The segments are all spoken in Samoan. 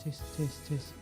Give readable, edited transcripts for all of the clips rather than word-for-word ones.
Test, test, test.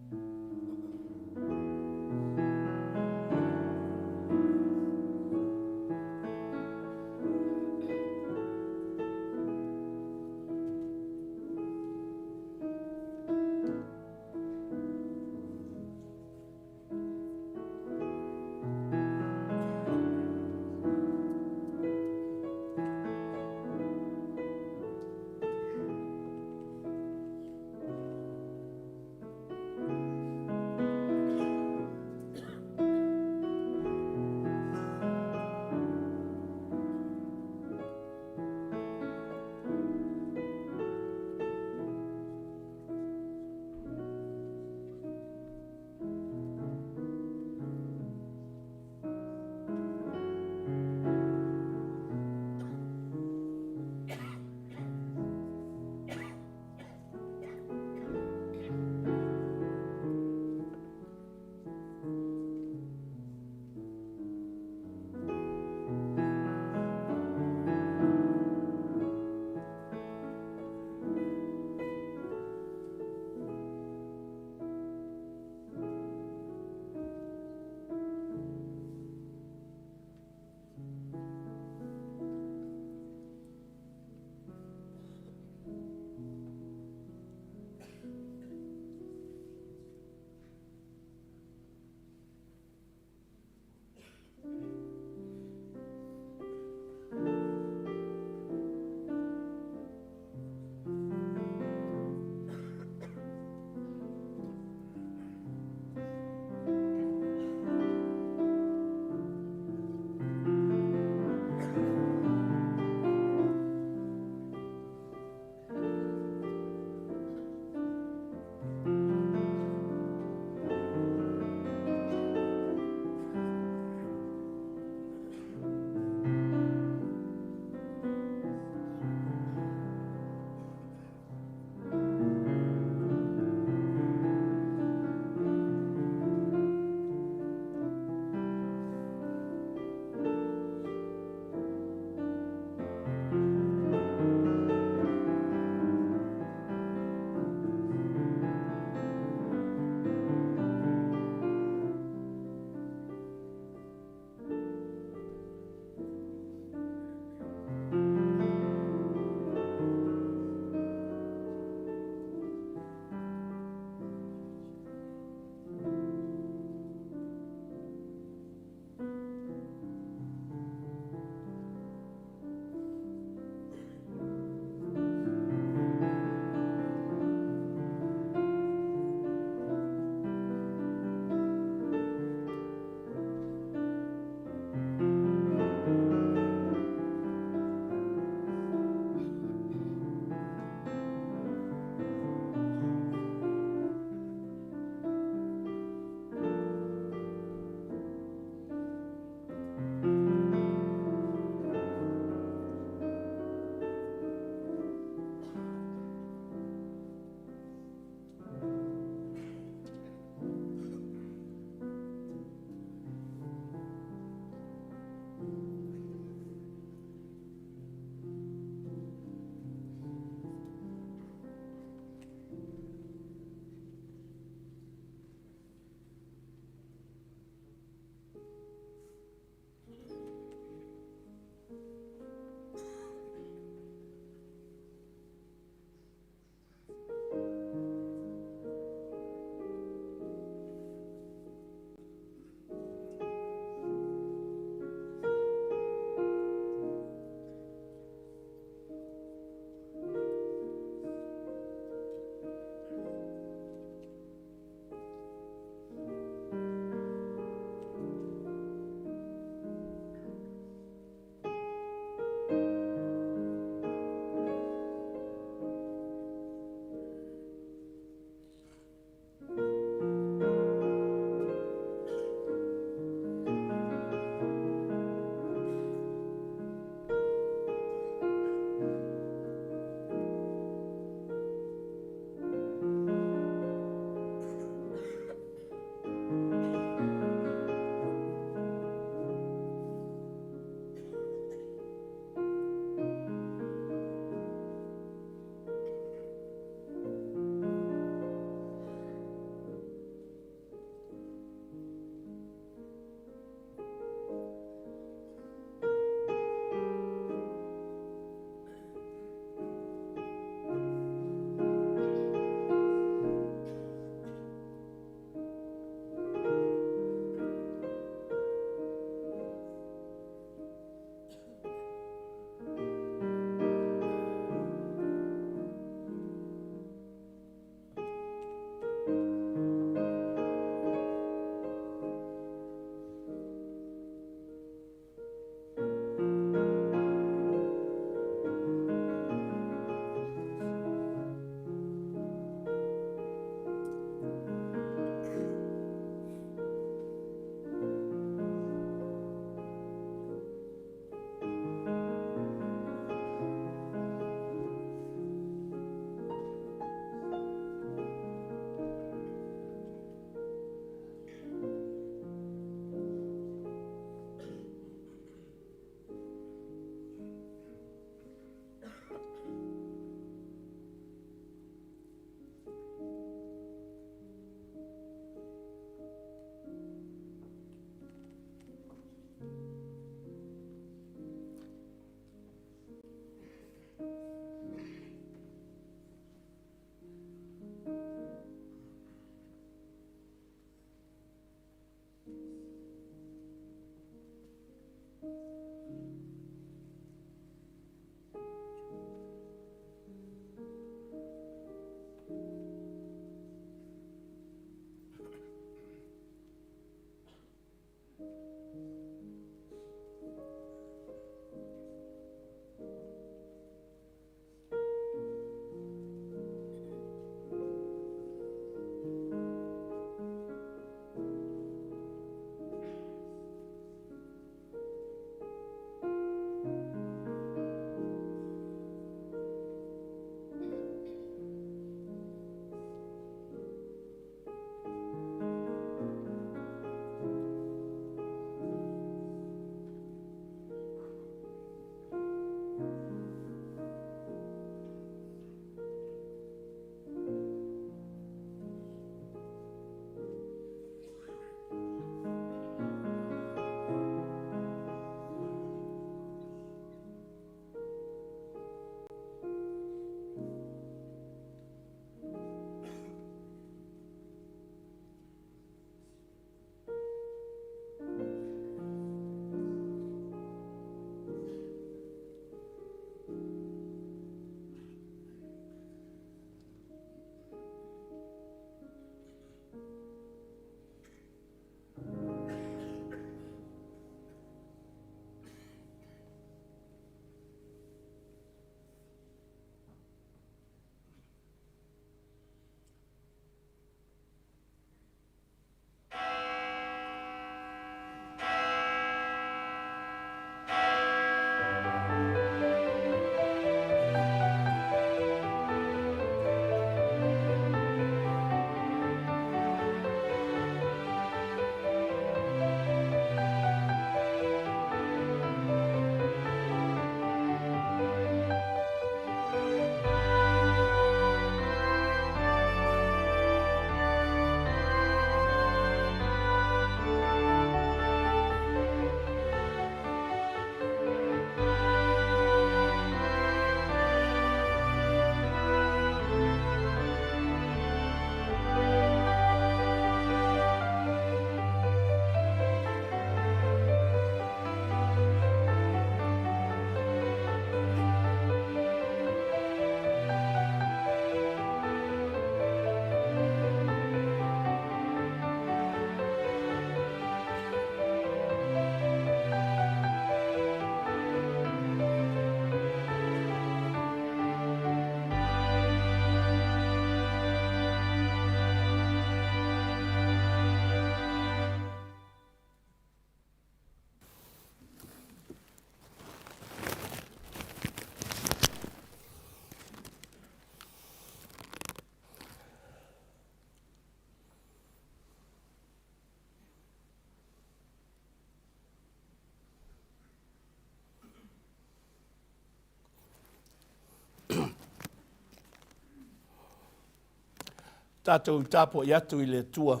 Tatou tapuai atu i le Atua.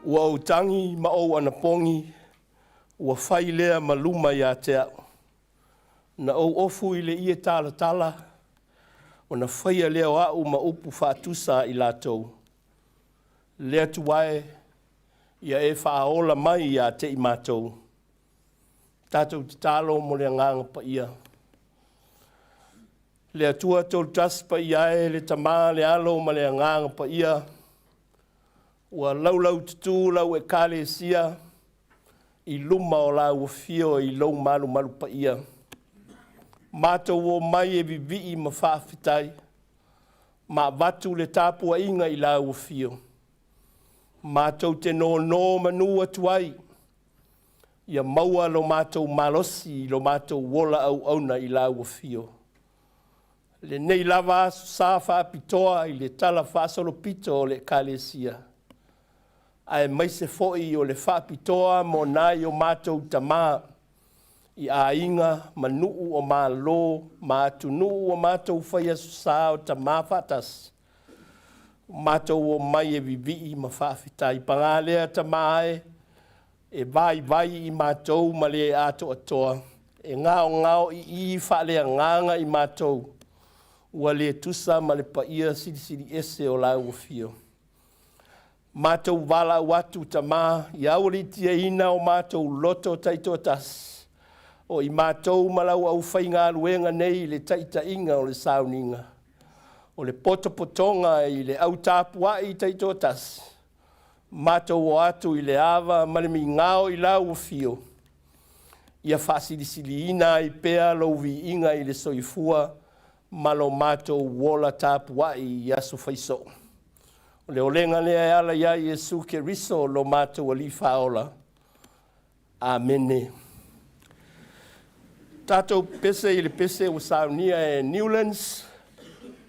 Ua ou tagi ma ou anapogi, ua fai lea ma luma ia te au. Na ou ofu i le ie talatala, ona faia lea o au ma upu faatusa a i latou. Le Atua e, ia e faaola mai ia te i matou. Tatou tatalo mo le Agaga Paia. Le Atua Toolutasi Paia e, le Tama, le Alo ma le Agaga Paia, ua laulaututu lau Ekalesia i luma o lau afio i lou malumalu paia. Matou omai e vivii ma faafetai, ma avatu le tapuaiga i lau afio. Matou te nonomanu atu ai, ia maua lo matou malosi i lo matou ola auauna i lau afio. Lenei lava Aso Sa faapitoa i le talafaasolopito o le Ekalesia, aemaise foi o le faapitoa mo nai o matou tama i aiga ma nuu o malo ma atunuu ua matou fai Aso Sa o tama faatasi, matou omai e vivii ma faafetai. Paga lea Tama e, e vaivai i matou ma le atoatoa, e gaogaoi'i faaleagaga i matou, ua le tusa ma le paia silisiliese o lau afio. Matou valaau atu, Tama, ia aualiitiaina o matou loto taitoatasi, o i matou ma lau aufaigaluega nei i le taitaiga o le sauniga, o le potopotoga i le au tapuai taitoatasi, matou o atu i le ava ma le migao i lau afio, ia faasilisiliina ai pea lou viiga i le soifua ma lo matou ola tapuai i aso faisoo. O le olega lea e ala ia Iesu Keriso lo matou Alii Faaola. Amene. Tatou pese i le pese ua saunia e Newlands,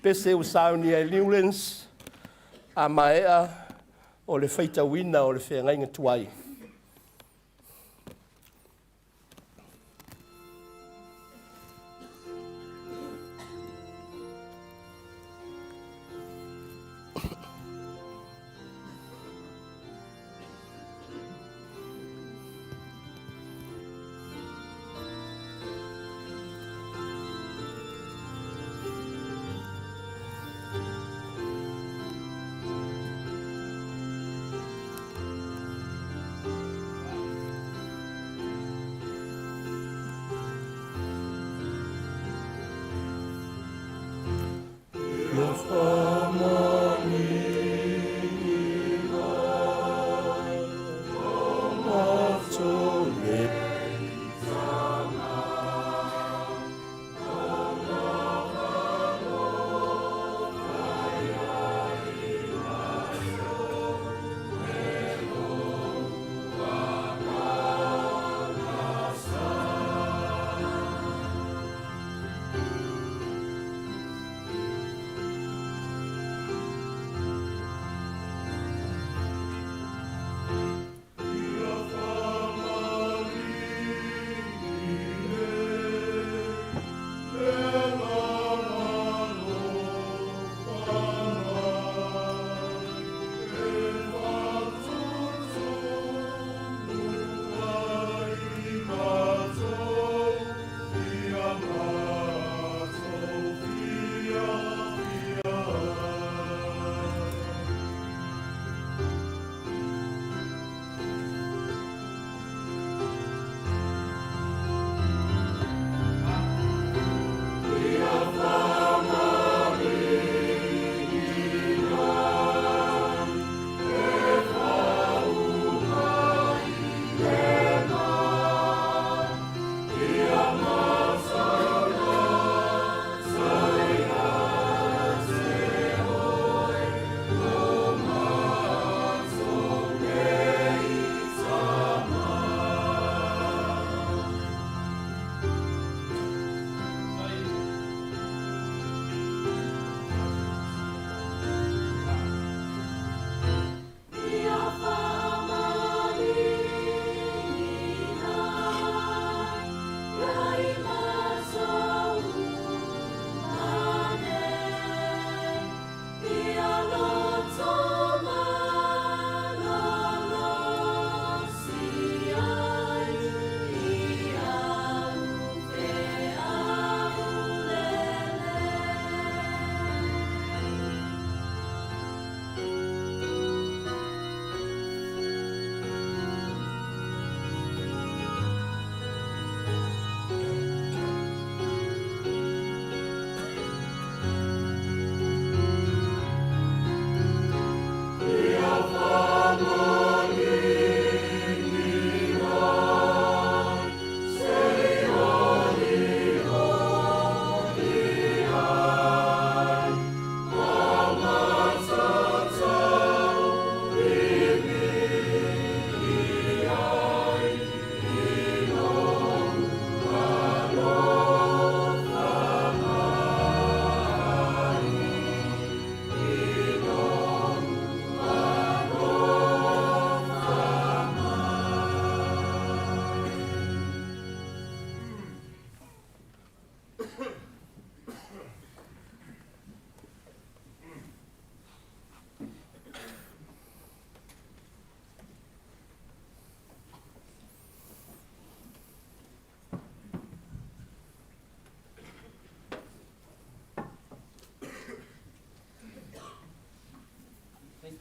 pese ua saunia e Newlands, a maea o le faitauina o le feagaiga tuai.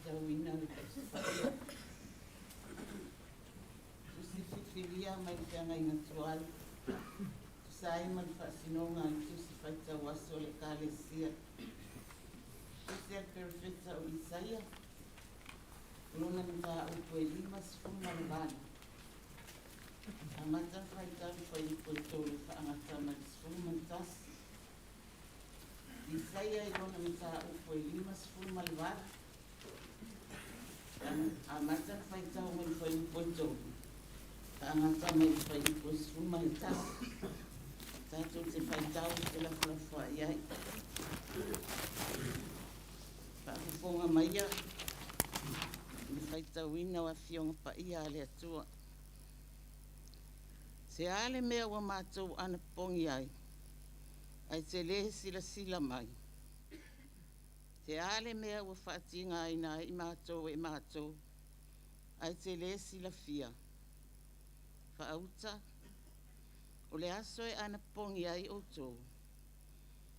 Faitauina a le Tusi Paia. Tusi Filifilia mai le Feagaiga Tuai, tusa ai ma le Faasinoga a le Tusi Faitau Aso a le Ekalesia. Tusi a le Perofeta o Isaia, o lona mataupu e 58. Amata ona faitau le fuaiupu e 3 e faagata mai le 11. Isaia i lona mataupu e 58, amata ona faitau mai le fuaiupu e 3, faagata mai le fuaiupu e 11. Tatou te faitau felafolafoai ai. Faafofoga maia i le faitauina o Afioga Paia a le Atua. Se a le mea ua matou anapopogi ai, ae te le silasila mai? Se a le mea ua faatigaina ai matou e matou, ae te le silafia? Faauta, o le aso e anapopogi ai outou,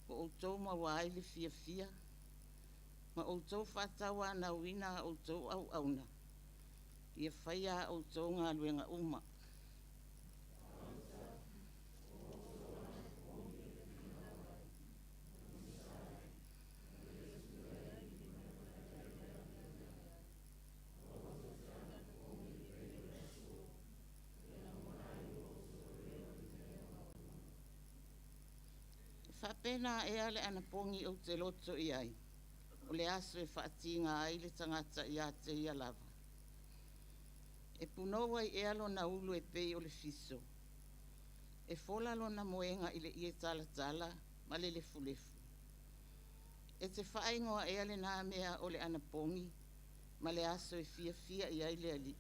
ua outou maua ai le fiafia, ma outou faatauanauina a outou auauna, ia faia a outou galuega uma. E faapena ea le anapogi ou te loto i ai, o le aso e faatiga ai le tagata ia te ia lava. E punou ai ea lona ulu e pei o le fiso, e fola lona moega i le ie talatala ma le lefulefu. E te faaigoa ea lena mea o le anapogi ma le aso e fiafia i ai le Alii?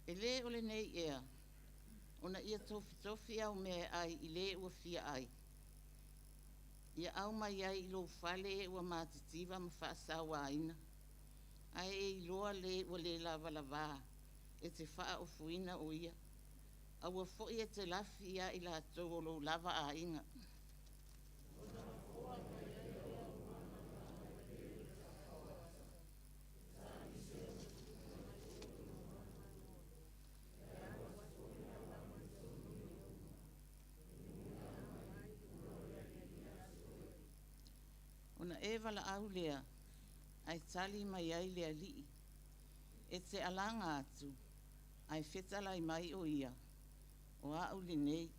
E lē o lenei ea, ona ia tofitofi au mea e ai i le ua fia ai. Ia aumai ai i lou fale e ua matitiva ma faasauaina, ae e iloa le ua le lavalavā e te faaofuina o ia. Aua foi e te lafi iā i latou o lou lava aiga. Ona e valaau lea, ae tali mai ai le Alii, E te alaga atu, ae fetalai mai o ia, O au lenei.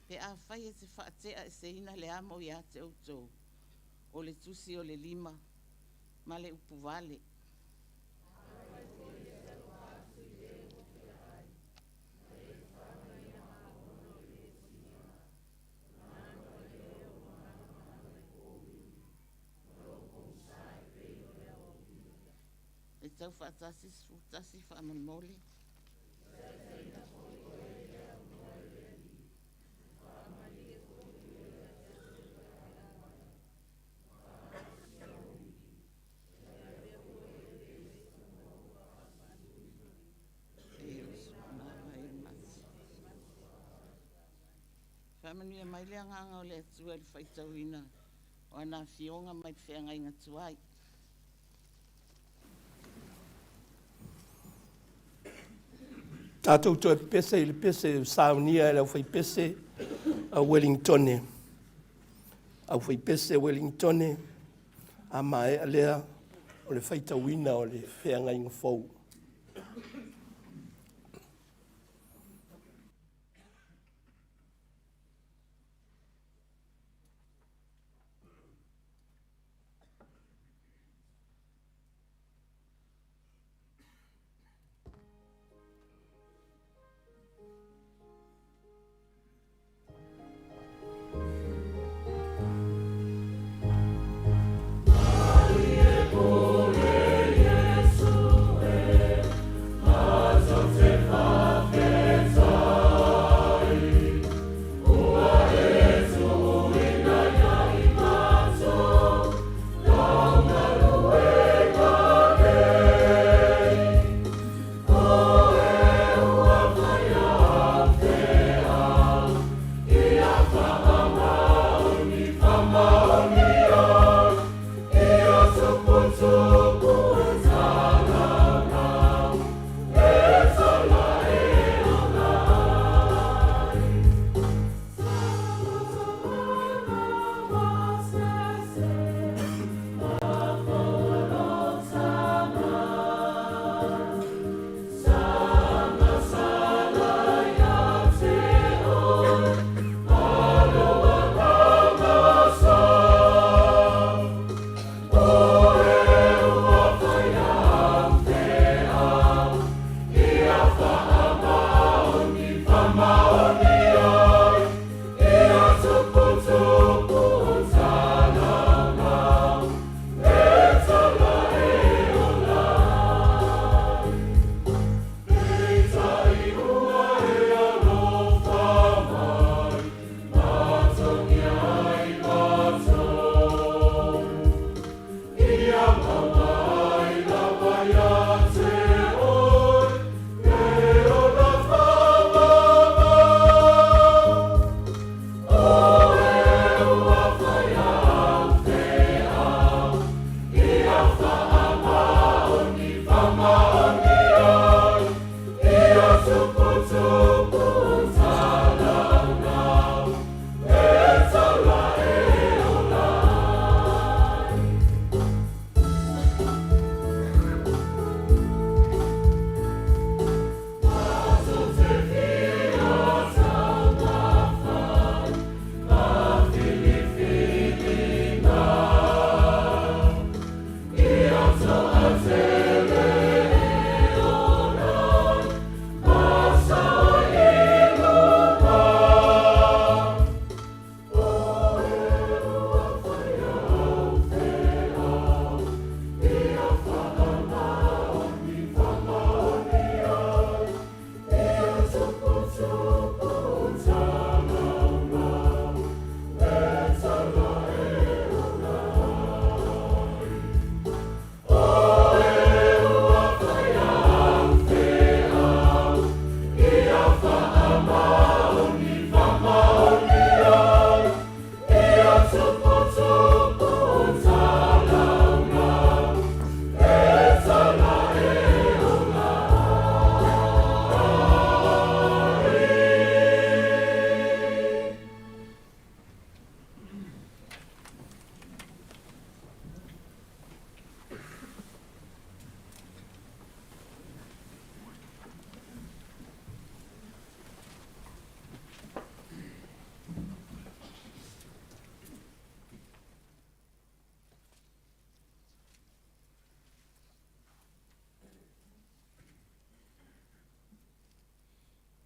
Pe afai e te faateaeseina le amo iā te outou, o le tusi o le lima ma le upu vale. E tau faatasi 11 faamolemole. Faamanuia mai le Agaga o le Atua i le faitauina o ana Afioga mai le Feagaiga Tuai. Tatou toe pepese i le pese ua saunia e le aufaipese a Ueligitone. Aufaipese a Ueligitone, a maea lea o le faitauina o le feagaiga fou.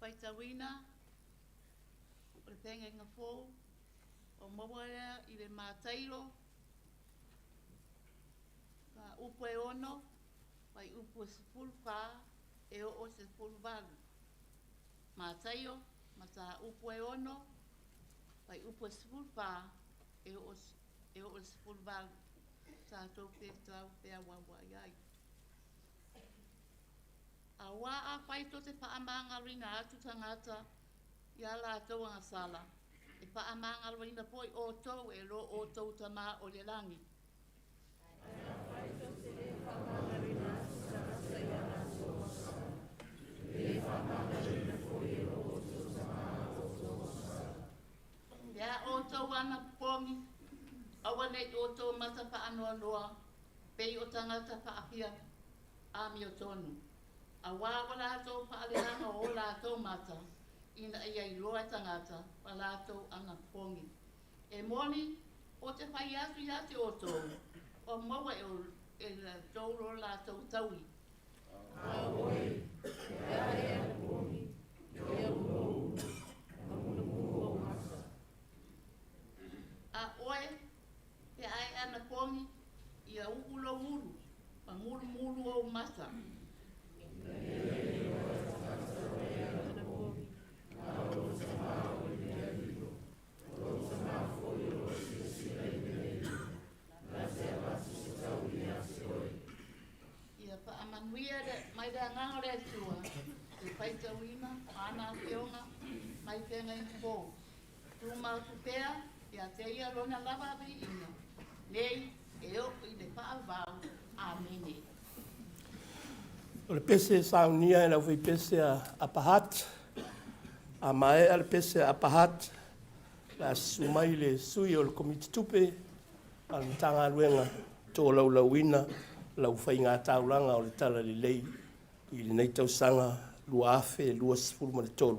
Faitauina o le Feagaiga Fou, ua maua lea i le Mataio, upu e 6, fuaiupu e 14 e oo i le 18. Mataio, mataupu e 6, fuaiupu e 14 e oo i le 18. Tatou feetau feauauai ai. Auā afai tou te faamagaloina atu tagata i a latou agasala, e faamagaloina foi outou e lo outou Tamā o i le lagi. Ae afai tou te le faamagaloina atu tagata i a latou agasala, e le faamagaloina foi e lo outou Tamā a outou agasala. Pe a outou anapogi, aua ne i outou mata faanoanoa pei o tagata faafia amiotonu, auā ua latou faaleaga o latou mata, ina ia iloa e tagata pa latou anapogi. E moni, ou te fai atu ia te outou, ua maua e latou lo latou taui. A o oe, pe a e anapogi, ia uu lou ulu, ma mulumulu ou mata. A oe, pe a e anapogi, ia uu lou ulu, ma mulumulu ou mata. Ina ia iloa e tagata o e anapogi, a o lou Tamā o i mea lilo. O lou Tamā foi o lo o silasila i mea lilo, na te avatu se taui ia te oe. Ia faamanuia mai le Agaga o le Atua i le faitauina o ana Afioga mai Feagaiga Fou. Tumau pea ia te ia lona lava viiga, nei e oo i le faavavau. Amene. O le pese saunia e le aufaipese a Apahat, a maea le pese a Apahat, le a susu mai le sui o le Komiti Tupe a le Matagaluega tolaulauina lau faigataulaga o le Talalelei i lenei tausaga 2023.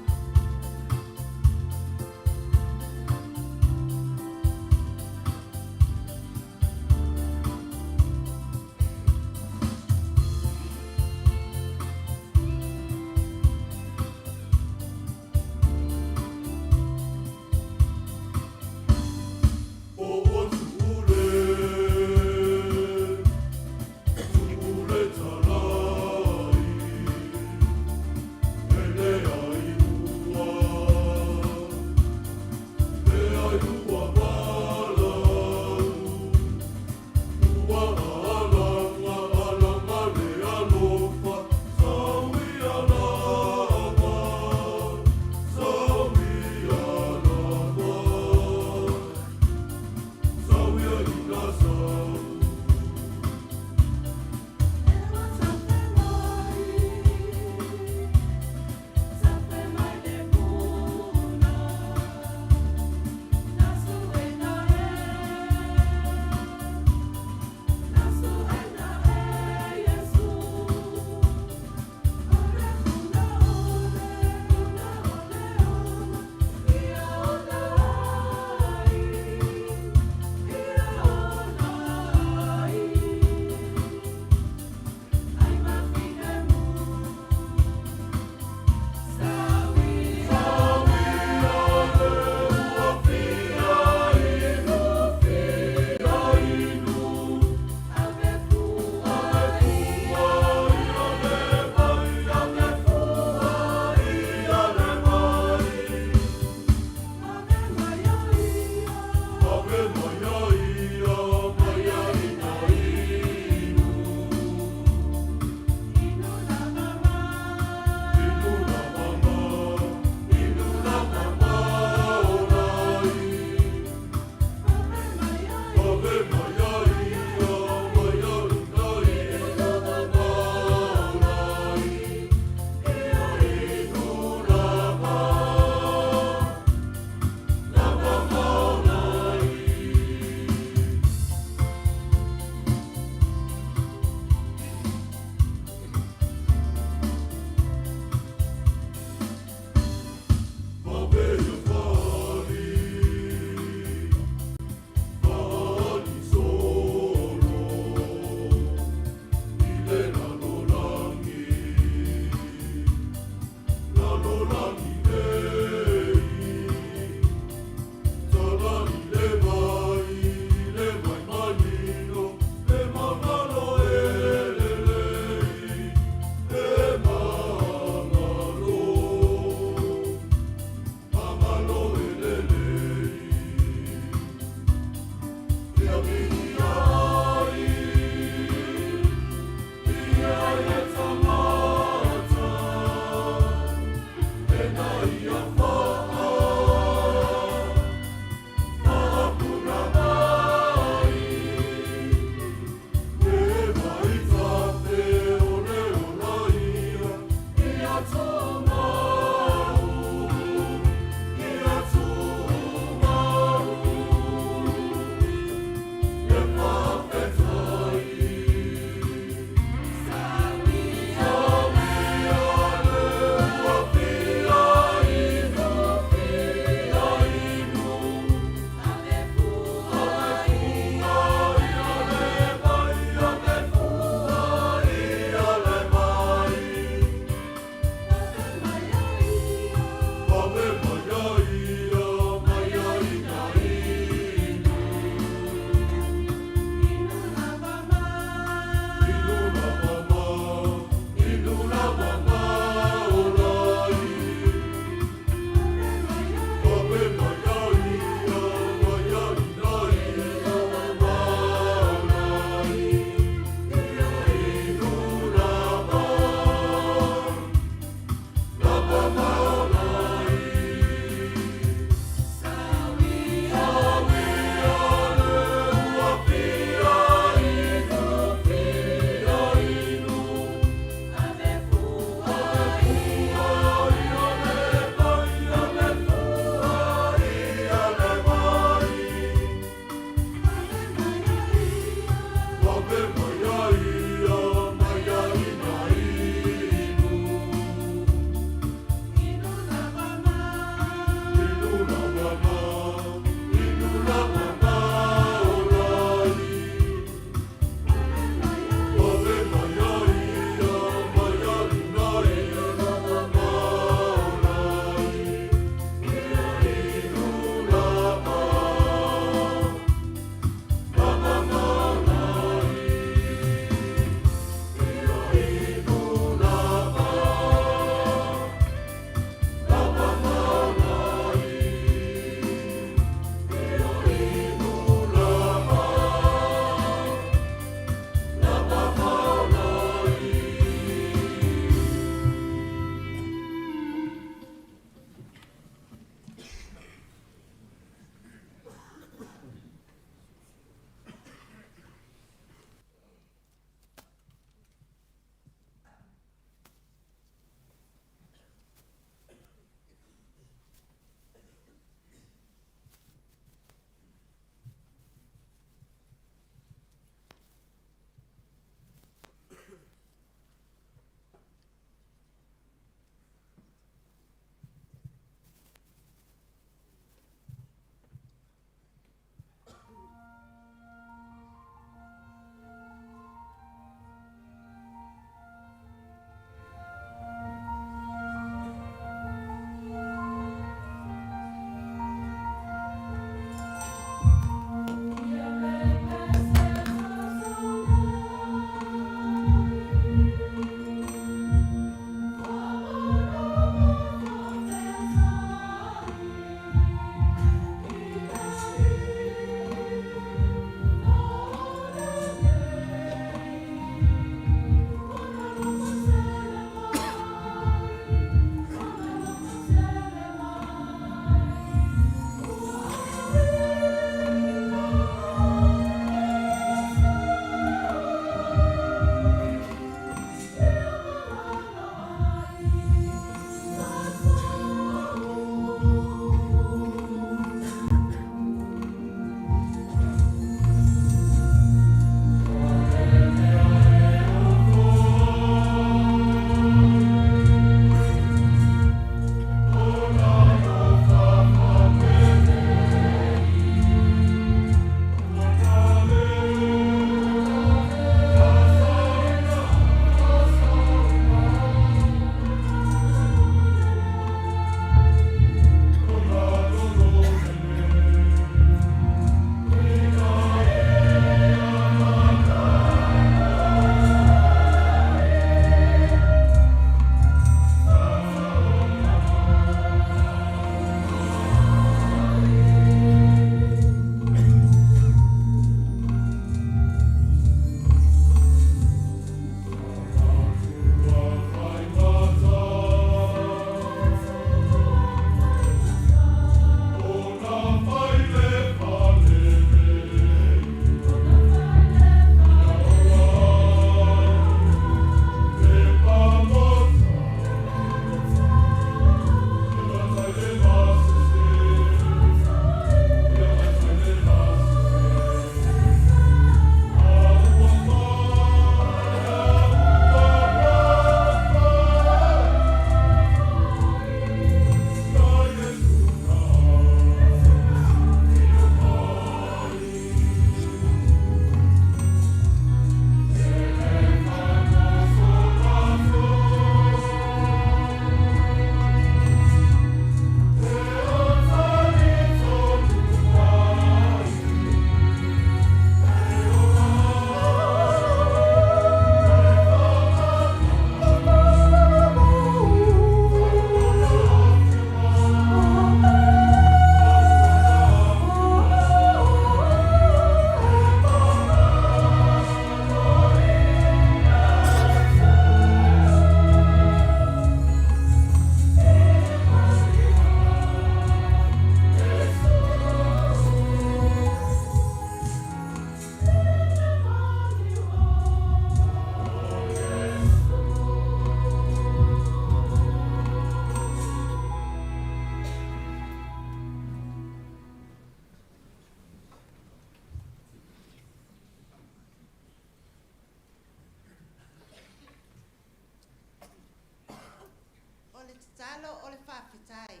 Tatalo o le faafetai.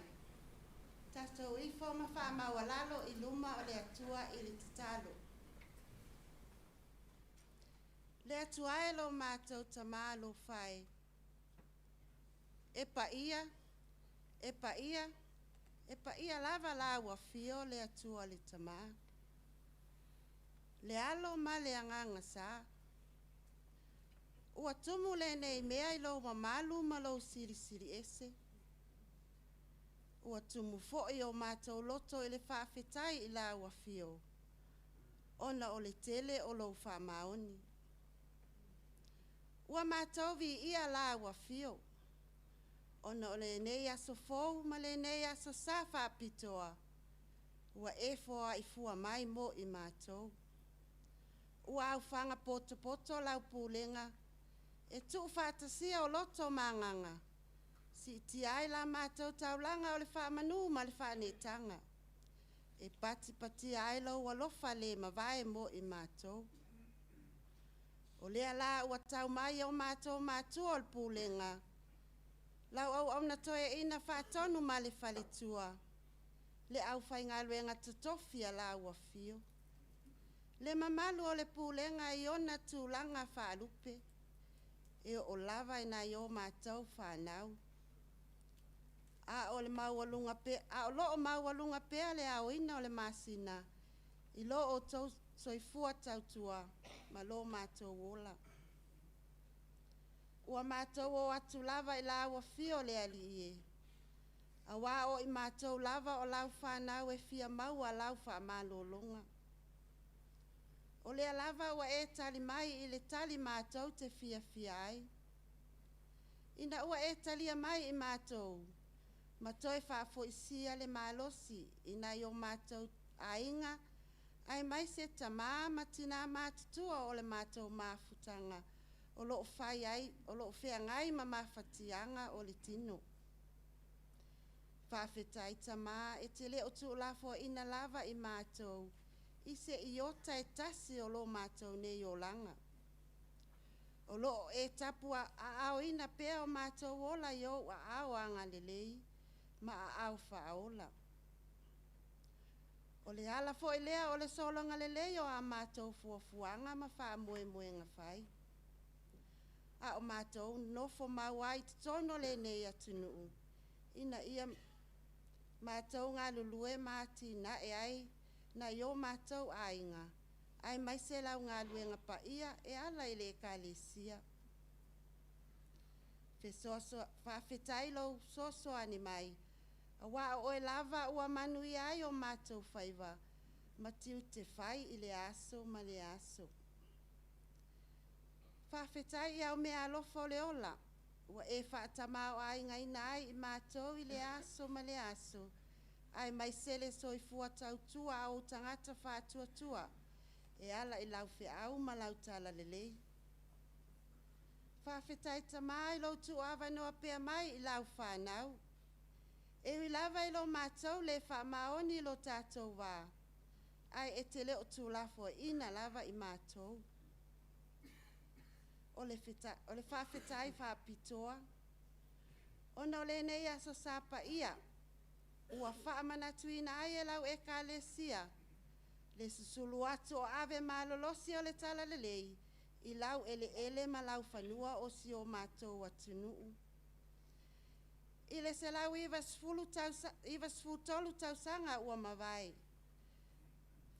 Tatou ifo ma faamaualalo i luma o le Atua i le tatalo. Le Atua e lo matou Tamā alofa e, e paia, e paia, e paia lava lau afio le Atua le Tamā, le Alo ma le Agaga Sa. Ua tumu lenei mea i lou mamalu ma lou silisili ese. Ua tumu foi o matou loto i le faafetai i lau afio, ona o le tele o lou faamaoni. Ua matou viia lau afio, ona o lenei aso fou ma lenei aso sa faapitoa, ua e foai fua mai mo i matou. Ua aofaga potopoto lau pulega e tuufaatasia o loto ma agaga, siitia ai la matou taulaga o le faamanu ma le faaneetaga, e patipatia ai lou alofa le mavae mo i matou. O lea la ua tau mai o matou matua o le pulega, lau auauna toeaina faatonu ma le faletua, le aufaigaluega totofi a lau afio, le mamalu o le pulega i ona tulaga faalupe, e oo lava i nai o matou fanau. A o, le maualuga pe, a o loo maualuga pea le aoina o le masina i lo outou soifua tautua ma lo matou ola. Ua matou o atu lava i lau afio le Alii e, auā o i matou lava o lau fanau e fia maua lau faamalologa. O lea lava ua e tali mai i le tali matou te fiafia ai. Ina ua e talia mai i matou, ma toe faafoisia le malosi i nai o matou aiga, aemaise tamā ma tinā matutua o le matou mafutaga o lo o fai ai, o lo o feagai ma mafatiaga o le tino. Faafetai Tamā e te le o tuulafoaiina lava i matou i se iota e tasi o lo matou nei olaga. O lo o e tapuaaoina pea o matou ola i ou aao agalelei ma aao faaola. O le ala foi lea o le sologa lelei o a matou fuafuaga ma faamoemoega fai. A o matou nofo mau ai i totonu o lenei atunuu, ina ia matou galulue ma atinae ai nai o matou aiga, aemaise lau galuega paia e ala i le Ekalesia. Faafetai lou fesoasoani mai, auā o oe lava ua manuia ai o matou faiva ma tiute fai i lea aso ma lea aso. Faafetai i au meaalofa o le ola ua e faatamaoaigaina ai i matou i lea aso ma lea aso, aemaise le soifua tautua a ou tagata faatuatua e ala i lau feau ma lau talalelei. Faafetai Tamā i lou tuuavanoa pea mai i lau fanau. E ui lava i lo matou le faamaoni i lo tatou va, ae e te le o tuulafoaiina lava i matou. O le, o le faafetai faapitoa, ona o lenei aso sa paia, ua faamanatuina ai e lau ekalesia le susulu atu o ave malolosi o le talalelei i lau eleele ma lau fanua o si o matou atunuu. I le 193 tausaga ua mavae,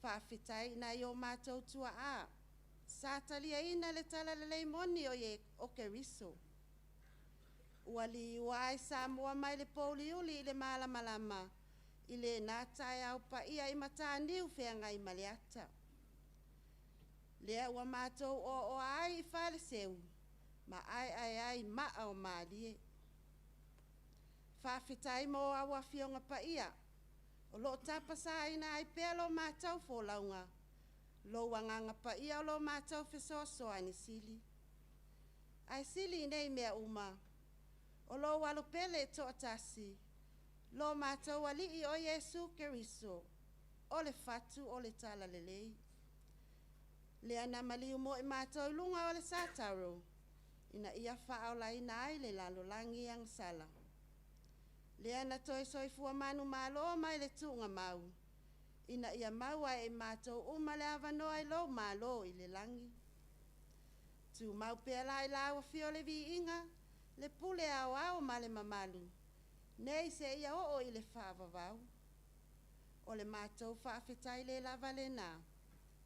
faafetai i nai o matou tuaa sa taliaina le talalelei moni o, o Keriso. Ua liua ai Samoa mai le pouliuli i le malamalama i lena taeao paia i Mataniu Feagaimaleata. Lea ua matou oaoa ai i Faleseu ma aeae ai i maa o malie. Faafetai mo au afioga paia o loo tapasaina ai pea lo matou folauga, lou agaga paia o lo matou fesoasoani sili. Ae sili i nei mea uma, o lou alo pele e toatasi, lo matou alii o Iesu Keriso, o le fatu o le talalelei. Lea na maliu mo i matou i luga o le sataro, ina ia faaolaina ai le lalolagi agasala. Lea na toe soifua manumalo mai le tuugamau, ina ia maua e i matou uma le avanoa i lou Malo i le lagi. Tumau pea la i lau afio le viiga, le pule aoao ma le mamalu, nei seia oo i le faavavau. O le matou faafetai le lava lena,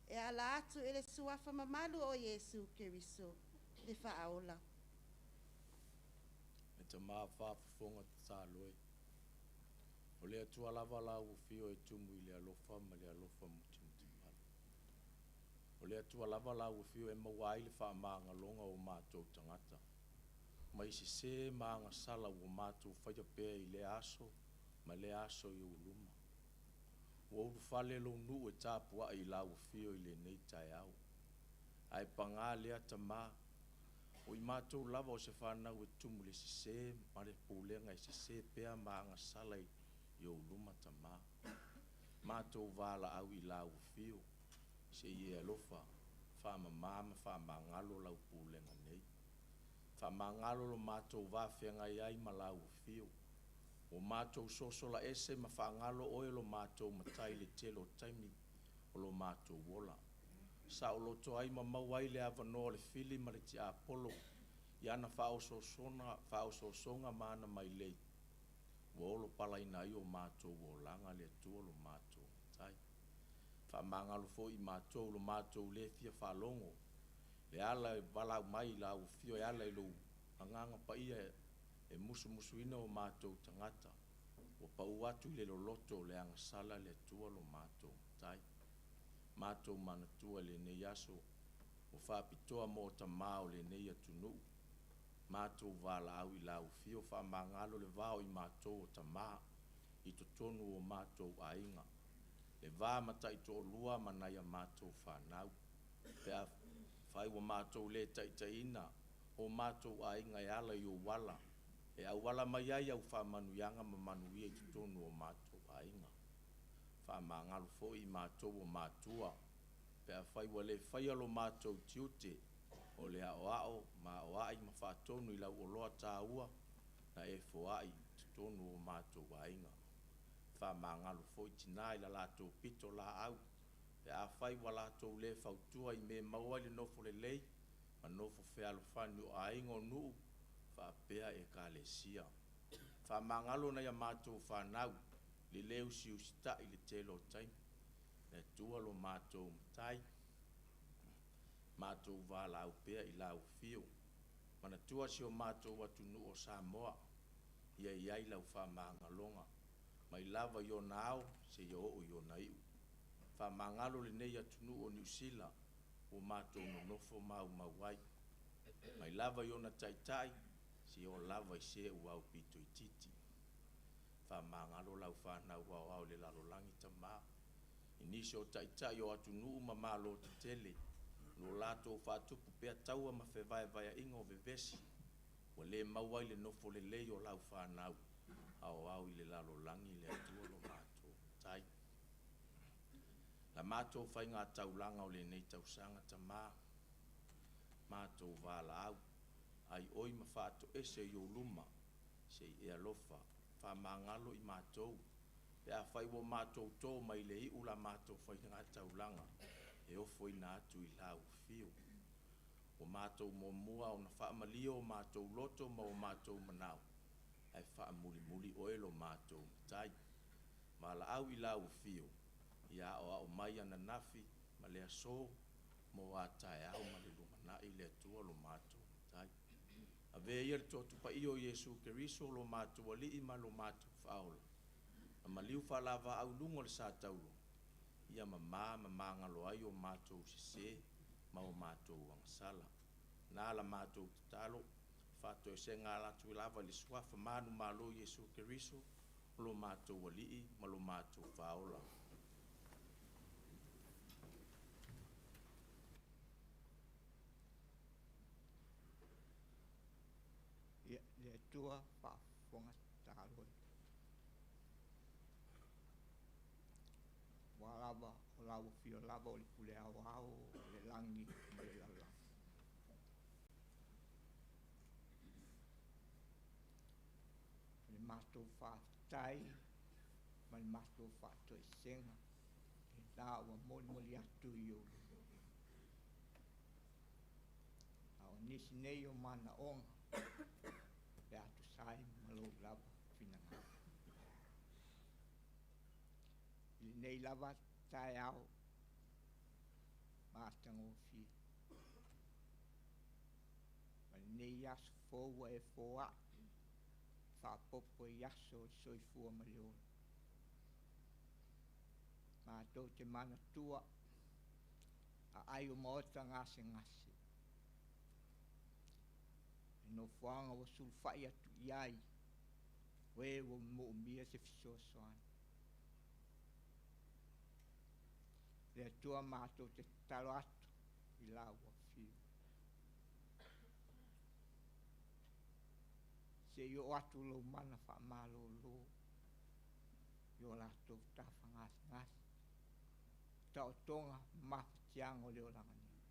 e ala atu i le suafa mamalu o Iesu Keriso, le Faaola. E Tama faafofoga tatalo e, o le Atua lava lau afio e tumu i le alofa ma le alofa mutimutivale. O le Atua lava lau afio e maua ai le faamagaloga o matou tagata, mai sesē ma agasala ua matou faia pea i lea aso ma lea aso i ou luma. Ua ulufale lou nuu e tapuai i lau afio i lenei taeao. Ae paga lea Tama, o i matou lava o se fanau e tumu i le sesē ma le pulega e sesē pea ma agasala i ou luma Tama. Matou valaau i lau afio, se i e alofa faamamā ma faamagalo lau pulega nei. Faamagalo lo matou va feagai ai ma lau afio. Ua matou sosola ese ma faagalo oe lo matou Matai i le tele o taimi o lo matou ola. Saoloto ai ma maua ai le avanoa o le fili ma le tiapolo i ana faaososoga ma ana mailei, ua olopalaina ai o matou olaga le Atua lo matou Matai. Faamagalo foi i matou lo matou le fia faalogo, le ala e valaau mai i lau afio e ala i lou Agaga Paia e musumusuina o matou tagata, ua pau atu i le loloto o le agasala le Atua lo matou Matai. Matou manatua i lenei aso ua faapitoa mo tamā o lenei atunuu, matou valaau i lau afio, faamagalo le va o i matou o tamā i totonu o matou aiga, le va ma taitoalua ma nai a matou fanau, pe afai ua matou le taitaiina o matou aiga e ala i ou ala e auala mai ai au faamanuiaga ma manuia i totonu o matou aiga. Faamagalo foi i matou o matua, pe afai ua le faia lo matou tiute o le aoao ma aoai ma faatonu i lauoloa taua na e foai i totonu o matou aiga. Faamagalo foi tinã i la latou pitolaau, pe afai ua latou le fautua i mea e maua ai le nofo lelei ma nofo fealofani o aiga, o nuu faapea Ekalesia. Faamagalo nai a matou fanau i le le usiusitai i le tele o taimi. Le Atua lo matou Matai, matou valaau pea i lau afio. Manatua si o matou atunuu o Samoa, ia i ai lau faamagaloga, mai lava i ona ao seia oo i ona iu. Faamagalo lenei atunuu o Niu Sila ua matou nonofo ma aumau ai, mai lava i ona taitai seia oo lava i se ua aupito itiiti. Faamagalo lau fanau aoao i le lalolagi Tama, i nisi o taitai o atunuu ma malo tetele o lo o latou faatupu pea taua ma fevaevaeaiga o vevesi, ua le maua ai le nofo lelei o lau fanau aoao i le lalolagi le Atua lo matou Matai. La matou faigataulaga o lenei tausaga Tama, matou valaau, aioi ma faatoese i ou luma, se i e alofa faamagalo i matou, pe afai ua matou to mai le iu la matou faigataulaga e ofoina atu i lau afio. Ua matou muamua ona faamalie o matou loto ma o matou manao, ae faamulimuli oe lo matou Matai. Valaau i lau afio, ia aoao mai ananafi ma le aso mo a taeao ma le lumanai le Atua lo matou Matai. Avea ia le Toatu Paia o Iesu Keriso lo matou Alii ma lo matou Faaola, na maliu faalavaau i luga o le satauro, ia mamā ma magalo ai o matou sesē ma o matou agasala. Na la matou tatalo, faatoesega ala atu lava i le suafa manumalo o Iesu Keriso, o lo matou Alii ma lo matou Faaola. Ia, le Atua faafofoga tatalo e. Aua lava o lau afio lava o le pule aoao o le lagi ma le lalolagi. O le matou faafetai ma le matou faatoesega lena ua molimoli atu i ou luma. A o nisi nei o manaoga pe a tusa ai ma lou lava finagalo. I lenei lava taeao matagofie ma lenei aso fou ua e foai faaopoopo i aso o le soifua ma le ola, matou te manatua aai o maota gasegase, le nofoaga ua sulufai atu i ai o e ua moomia se fesoasoani. Le Atua matou te tatalo atu i lau Afio, se i oo atu lou mana faamalolo i o latou tafa gasegase, taotoga ma mafatiaga o le olaga nei.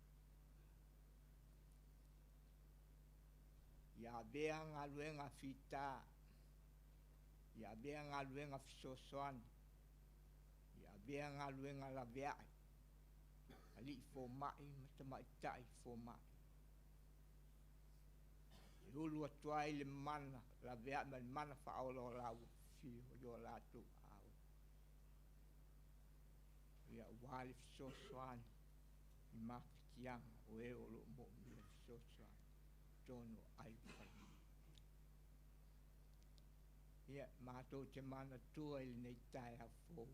Ia avea galuega fita, ia avea galuega fesoasoani, ia avea galuega laveai, alii fomai ma tamaitai fomai, e ulu atu ai le mana laveai ma le mana faaola o lau Afio i o latou aao, ia aua le fesoasoani i mafatiaga o e o lo o moomia le fesoasoani i totonu o aai o falemai. Ia, matou te manatua i lenei taeao fou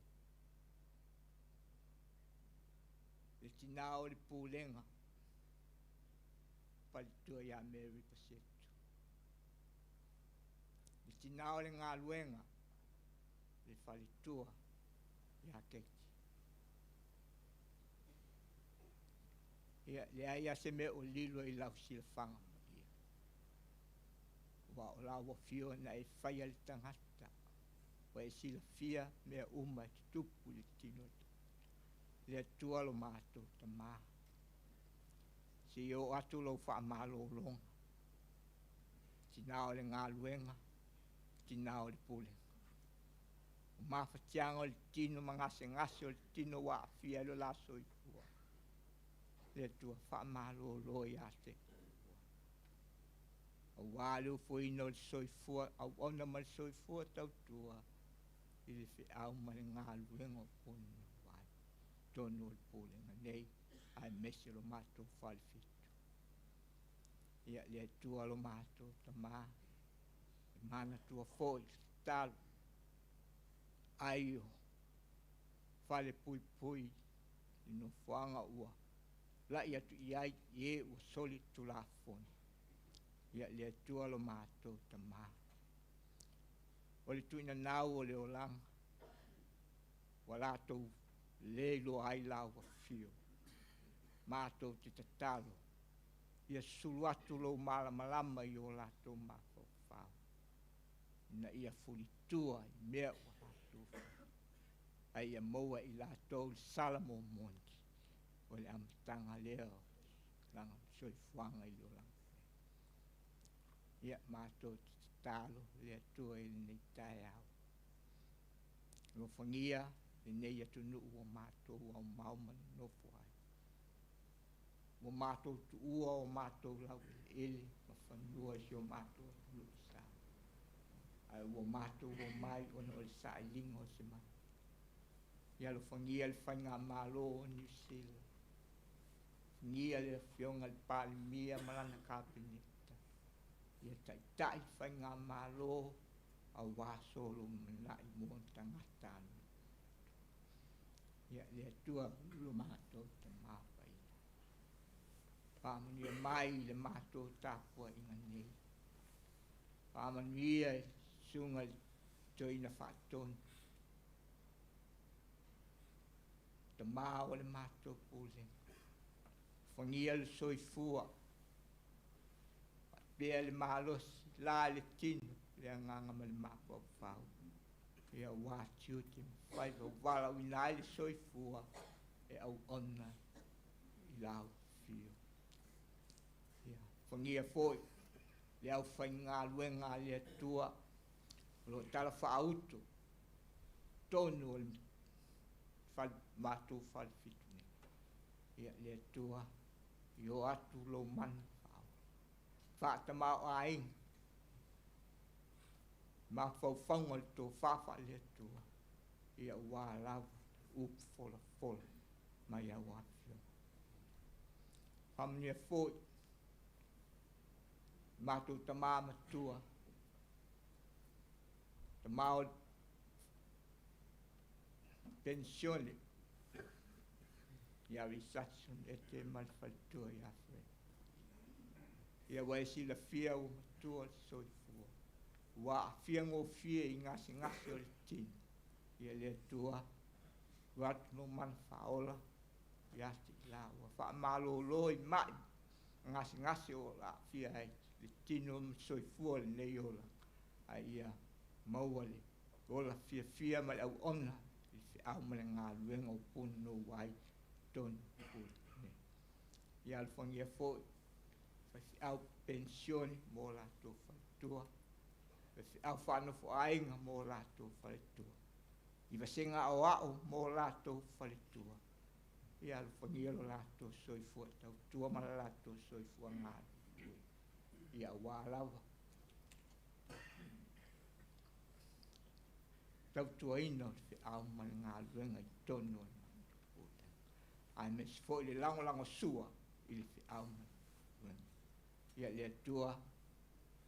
le tina o le pulega, faletua ia Mary Pasetu, le tina o le galuega, le faletua ia Keti. Ia, e leai lava se mea o lilo i lau silafaga paia, aua o lau Afio na e faia le tagata, ua e silafia mea uma e tutupu i le tino o le tagata. Le Atua lo matou Tama, se i oo atu lou faamalologa, tina o le galuega, tina o le pulega. O mafatiaga o le tino ma gasegase o le tino ua aafia ai lo la soifua, le Atua faamalolo ia te oe, aua le ofoina o le soifua auauna ma le soifua tautua i le feau ma le galuega o punouai i totonu o le pulega nei aemaise lo matou Falefitu. Ia le Atua lo matou Tama, e manatua foi le tatalo ai o falepuipui i nofoaga ua lai atu i ai i e ua solitulafono. Ia le Atua lo matou Tama, o le tuuinanau o le olaga ua latou le iloa ai lau Afio, matou te tatalo ia sulu atu lou malamalama i o latou mafaufau ina ia fulitua i mea ua latou faia, a ia maua e i latou le sala momoli o le amataga lea o le soifuaga i le olaga. Ia matou te tatalo le Atua i lenei taeao, alofagia lenei atunuu ua matou aumao ma nonofo ai, ua matou tuua o matou laueleele ma fanua i si o matou atunuu i Samoa, ae ua matou omai ona o le sailiga o se manuia. Ia alofagia le Faigamalo o Niu Sila, alofagia le Afioga i le Palemia ma lana Kapeneta, ia taitai le Faigamalo aua solo lumanai mo ona tagatanuu. Ia le Atua lo matou Tama Paia, faamanuia mai i le matou tapuaiga nei, faamanuia i le Susuga i le Toeaina Faatonu, tama o le matou pulega, alofagia le soifua faapea le malosi la i le tino, le agaga ma le mafaufau, ia aua tiute ma faiva ua valaauina ai le soifua e auauna i lau Afio. Ia alofagia foi le aufaigaluega a le Atua. O lo o tala faauto tonu o le fale matou falefitu nei. Ia le Atua, i o atu lou mana faaola. Faatamaoaiga, mafaufauga o le tofa faale-Atua, ia ua lava upu folafola mai au afioga. Faamanuia foi matou tama matua, tama o le penisione ia Richardson Ete ma le faletua ia Fred. Ia ua e silafia ua matua le soifua, ua aafia gofie i gasegase o le tino. Ia le Atua, ua atu lou mana faaola ia te i laua, faamalolo i mai gasegase o aafia ai le tino ma soifua lenei olaga, a ia maua le ola fiafia ma le auauna i le feau ma le galuega o punonou ai tonu pule nei. Ia alofagia foi faifeau penisione mo latou faletua, faifeau faanofoaiga mo latou faletua, i vasega aoao mo latou faletua. Ia alofagia lo latou soifua tautua ma le latou soifua galulue, ia aua lava tautuaina o le feau ma le galuega i totonu o le matou pulega, aemaise foi le lagolagosua i le feau ma le galuega. Ia le Atua,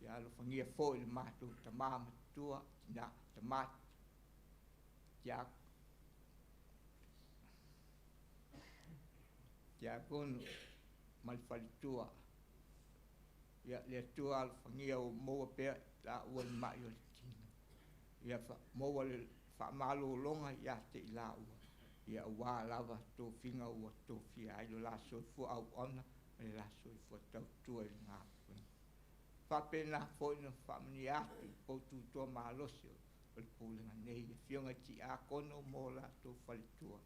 ia alofagia foi le matou tama matua, tina tama tiakono ma le faletua. Ia le Atua, alofagia o maua pea laua i mai o le tino. Ia maua le faamalologa ia te i laua, ia aua lava tofiga ua tofia ai lo la soifua auauna ma le la soifua tautua i le galuega. Faapena foi na faamanuia atu i poututoa malosi o le pulega nei, afioga i tiakono mo latou faletua,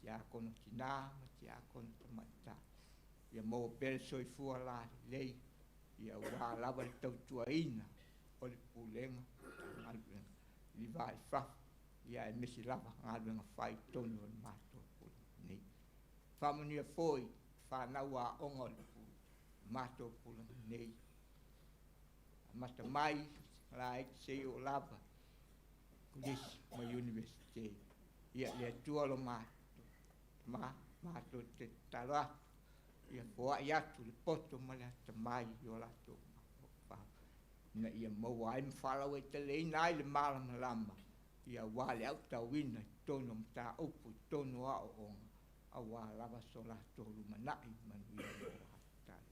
tiakono tina ma tiakono tamaitai. Ia maua pea le soifua lalelei, ia aua lava le tautuaina o le pulega galuega i le va i fafo, ia aemaise lava galuega fai tonu o le matou pulega nei. Faamanuia foi fanau aoga o le matou pulega nei, amata mai laiti seia oo lava kolisi ma Iunivesite. Ia le Atua lo matou te tatalo atu, ia foai atu le poto ma le atamai i o latou mafaufau, ina ia maua ai ma faalauaiteleina ai le malamalama, ia aua le autauina i totonu o mataupu i totonu o aoaoga, aua lava so latou lumanai manuia mo a taeao.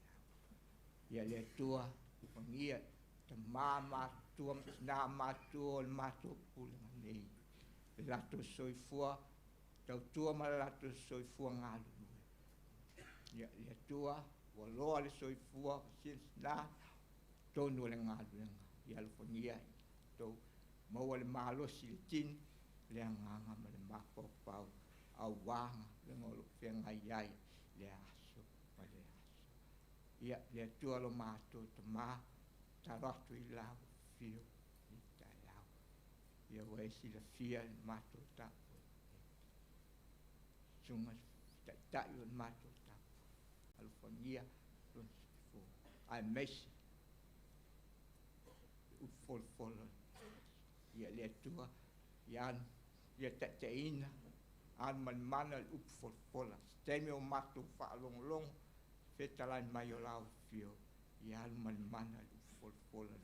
Ia le Atua, alofagia tama matutua ma tina matutua o le matou pulega nei, le latou soifua tautua ma le latou soifua galulue. Ia le Atua, ua loa le soifua sinasina tonu o le galuega. Ia alofagia tou maua le malosi i le tino, le agaga ma le mafaufau, aua galuega o lo o feagai ai le aso ma le aso. Ia le Atua lo matou tama, tatalo atu i lau afio i taeao. Ia ua e silafia le matou tapuaiga nei. Susuga taitai o le matou tapuaiga, alofagia lona soifua, aemaise le upu folafola. Ia le Atua, ia ia taitaiina, alu ma le mana le upu folafola. Se taimi o matou faalogologo, fetalai mai o lau afio, ia alu ma le mana le upu folafola.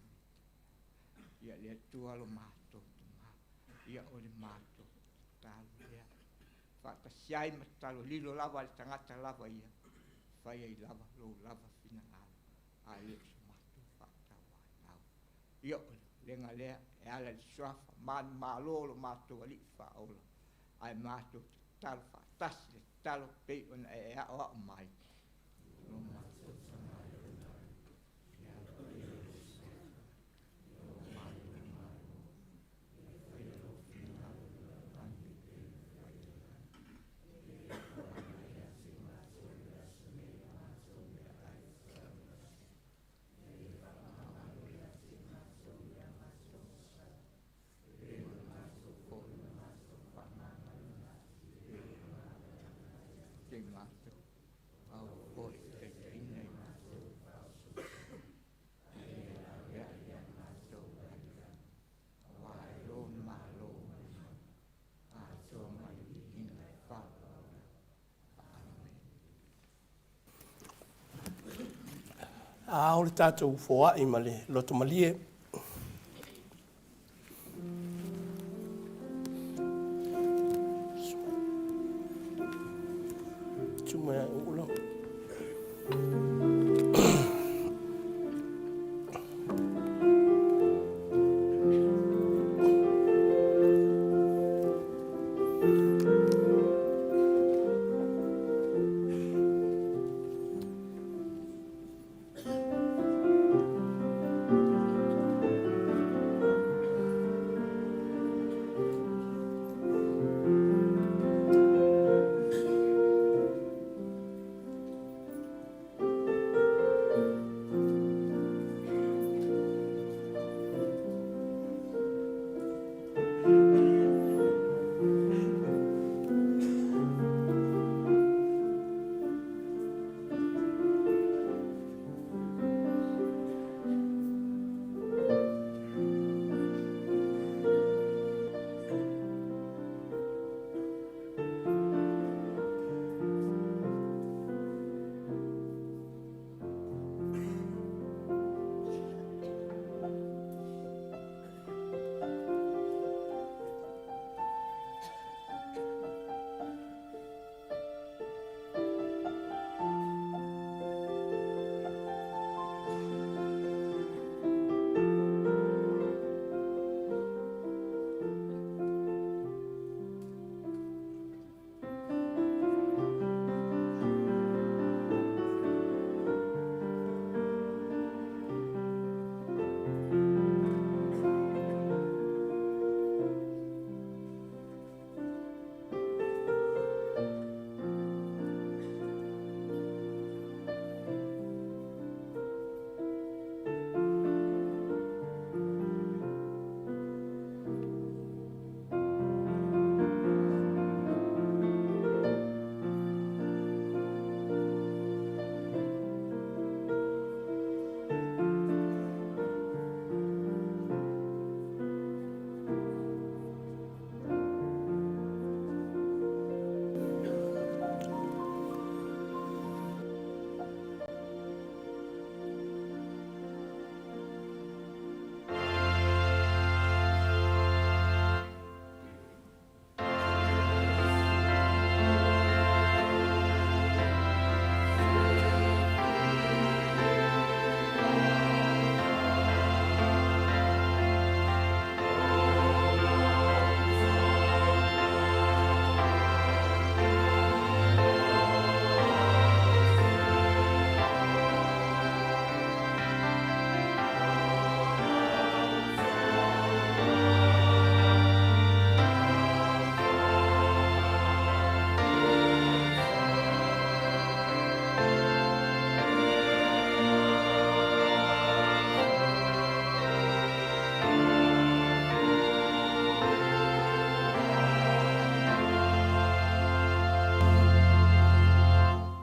Ia le Atua lo matou tama, ia o le matou tatalo lea. Faatasi ai ma tatalo lilo lava le tagata lava ia, fai ai lava lou lava finagalo, a le o so matou faatauanau. Ia o le lega lea e ala i le suafa manumalo o lo matou Alii Faaola, ae matou tatalo faatasi le tatalo pei ona e aoao mai. Lo matou Tama i le lagi, ia aloaia lou suafa, ia oo mai lou Malo, ia faia lou finagalo i le lagi e pei ona fai i le lagi. Ia faamagalo ia te matou i le aso nei la matou meaai e taumafa. Ia faamagalo ia te matou ia matou sala, i matou, a ua foi e taitaiina i matou i faaosofia. A ia laveai ia matou mai le lagi, auā i lō Malo ma le mana, atoa ma le viiga e faavavau. Amene. A o le tatou foai ma le loto malie. Tuma ulo.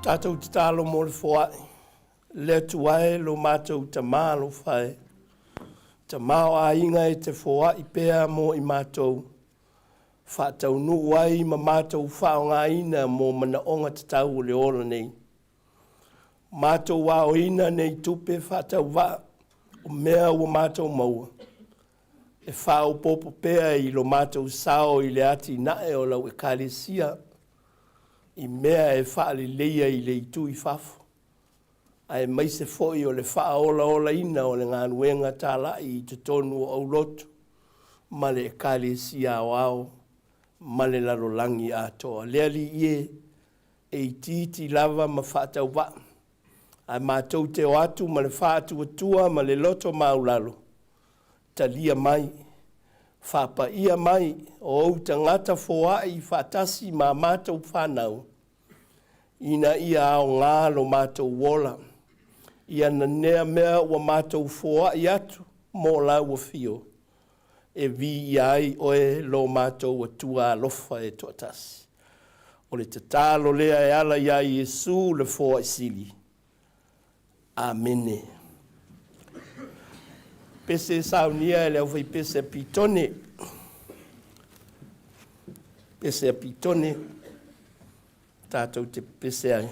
Tatou tatalo mo le foai. Le Atua e lo matou Tamā alofa e, Tamā o aiga e te foai pea mo i matou, faataunuu ai ma matou faaaogaina mo manaoga tatau o le ola nei. Matou aoina nei tupe faatauvaa o mea ua matou maua, e faaopoopo pea i lo matou sao i le atinae o lau Ekalesia i mea e faaleleia i le itu i fafo, aemaise foi o le faaolaolaina o le galuega talai i totonu o aulotu ma le Ekalesia Aoao ma le lalolagi atoa. Le Alii e, e itiiti lava ma faatauvaa, ae matou te o atu ma le faatuatua ma le loto maulalo, talia mai, faapaia mai o ou tagata foai faatasi ma a matou fanau, ina ia aoga lo matou ola, ia nanea mea ua matou foai atu mo lau afio, e viia ai oe lo matou Atua alofa e toatasi. O le tatalo lea e ala iā Iesu le Foai Sili. Amene. Pese saunia e le aufaipese a Pitone. Pese a Pitone, tatou te pese ai.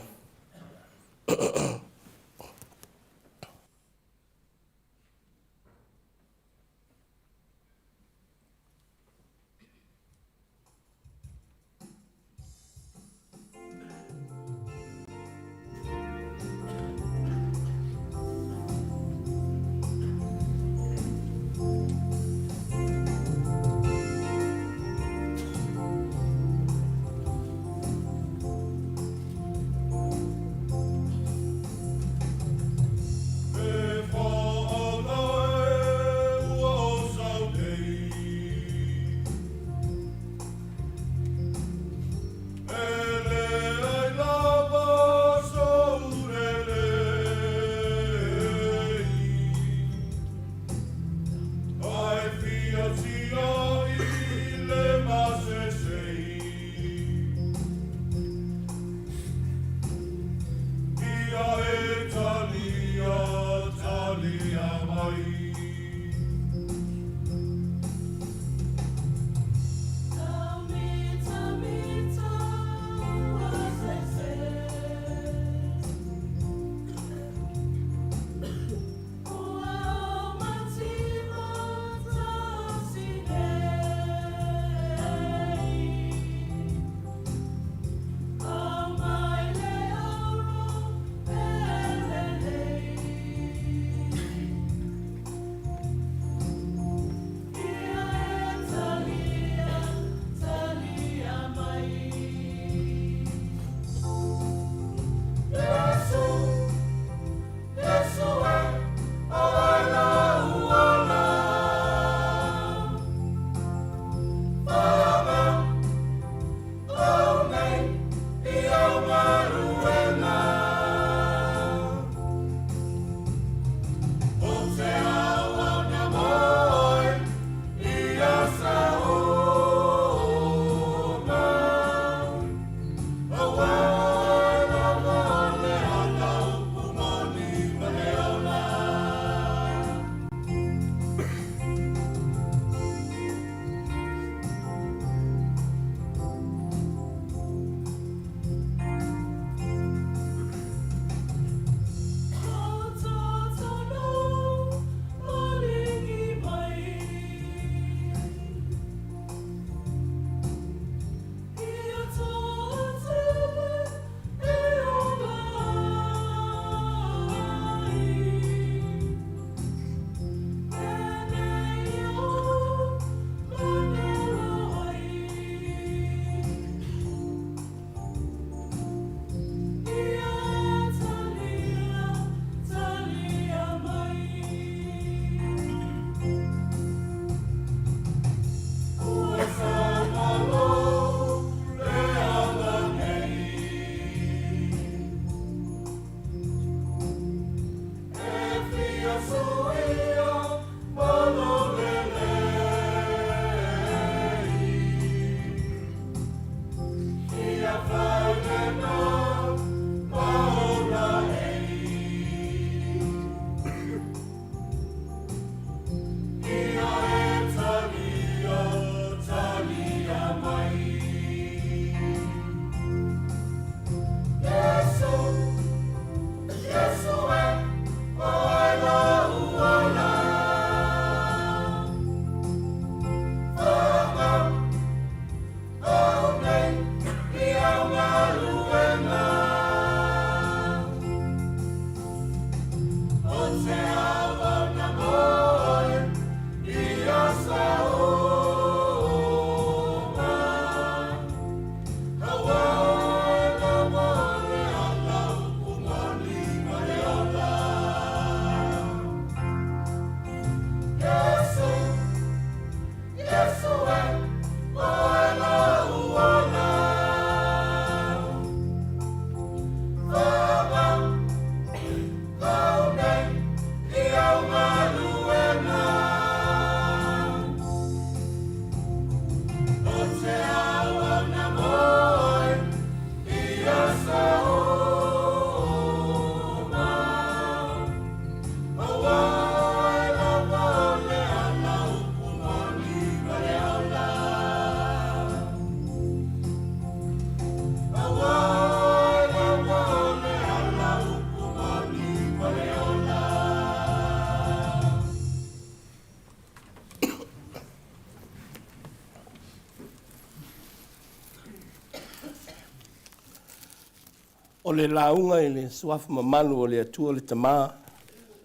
O le lauga i le Suafa mamalu o le Atua le Tama,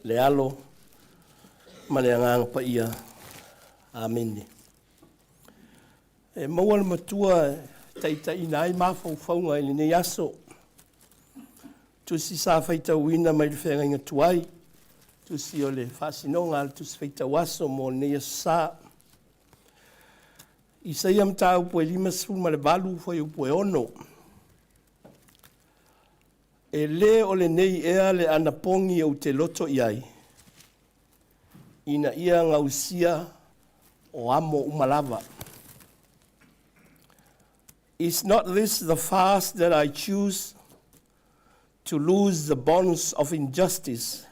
le Alo ma le Agaga Paia. Amene. E maua le matua e taitaiina ai mafaufauga i lenei aso. Tusi sa faitauina mai le feagaiga tuai, tusi o le faasinoga a le tusi faitau aso mo lenei aso sa. Isaia mataupu e 58 fuaiupu e 6. E lē o lenei ea le anapogi ou te loto i ai, ina ia gausia o amo uma lava. Is not this the fast that I choose to loose the bonds of injustice,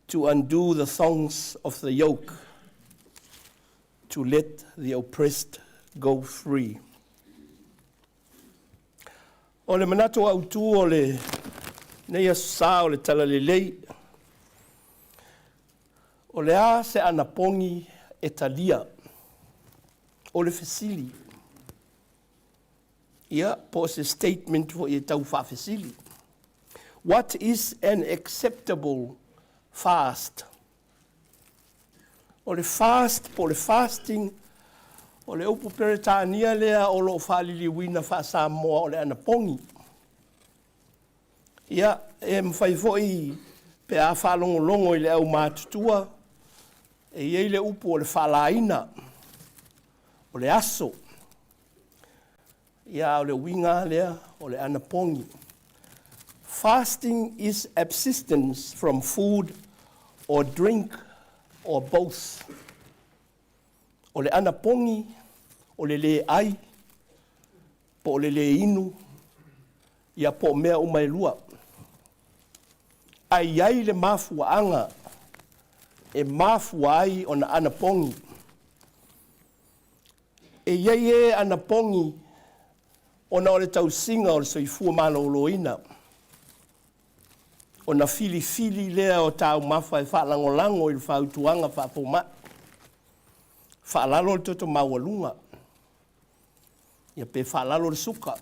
to undo the thongs of the yoke, to let the oppressed go free? O le manatu autū o lenei aso sa o le Talalelei, o le a se anapogi e talia? O le fesili, ia, po o se statement foi e tau faafesili. What is an acceptable fast? O le fast po o le fasting, o le upu Peretania lea o lo o faaliliuina faa-Samoa o le anapogi. Ia, e mafai foi pe a faalogologo i le aumatutua, e i ai le upu o le faalaina, o le aso. Ia, a o le uiga lava lea o le anapogi. Fasting is abstinence from food or drink or both. O le anapogi, o le lē ʻai, po o le lē inu, ia po o mea uma e lua. Ae i ai le mafuaaga e mafua ai ona anapogi. E i ai e anapogi ona o le tausiga o le soifua maloloina, ona filifili lea o taumafa e faalagolago i le fautuaga faafomai, faalalo le toto maualuga, ia pe faalalo le suka,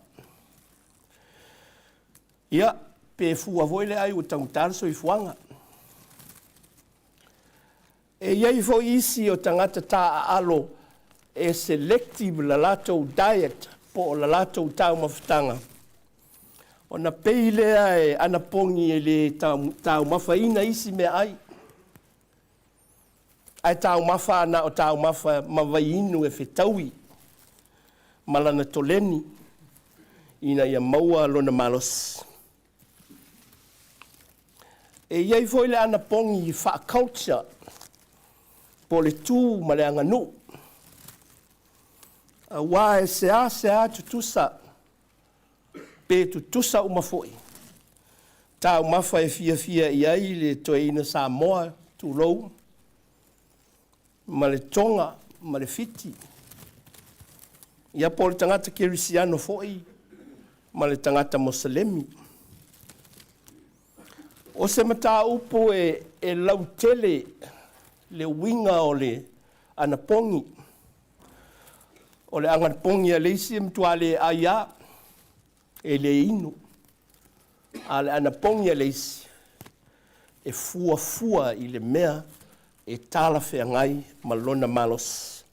ia pe fua foi le ai ua taugata le soifuaga. E i ai foi isi o tagata taaalo e selective le latou diet po o le latou taumafataga, ona pei lea e anapogi e le taumafaina isi meaai, ae taumafa na o taumafa ma vaiinu e fetaui ma lana toleni ina ia maua lona malosi. E i ai foi le anapogi faa-culture po o le tu ma le aganuu, auā e seasea tutusa pe tutusa uma foi taumafa e fiafia i ai le toeaina Samoa, tulou, ma le Toga ma le Fiti, ia po o le tagata kerisiano foi ma le tagata Moselemi. O se mataupu e, e lautele le uiga o le anapogi. O le anapogi a le isi e matua le ai lava, e le inu. A o le anapogi a le isi, e fuafua i le mea e talafeagai ma lona malosi.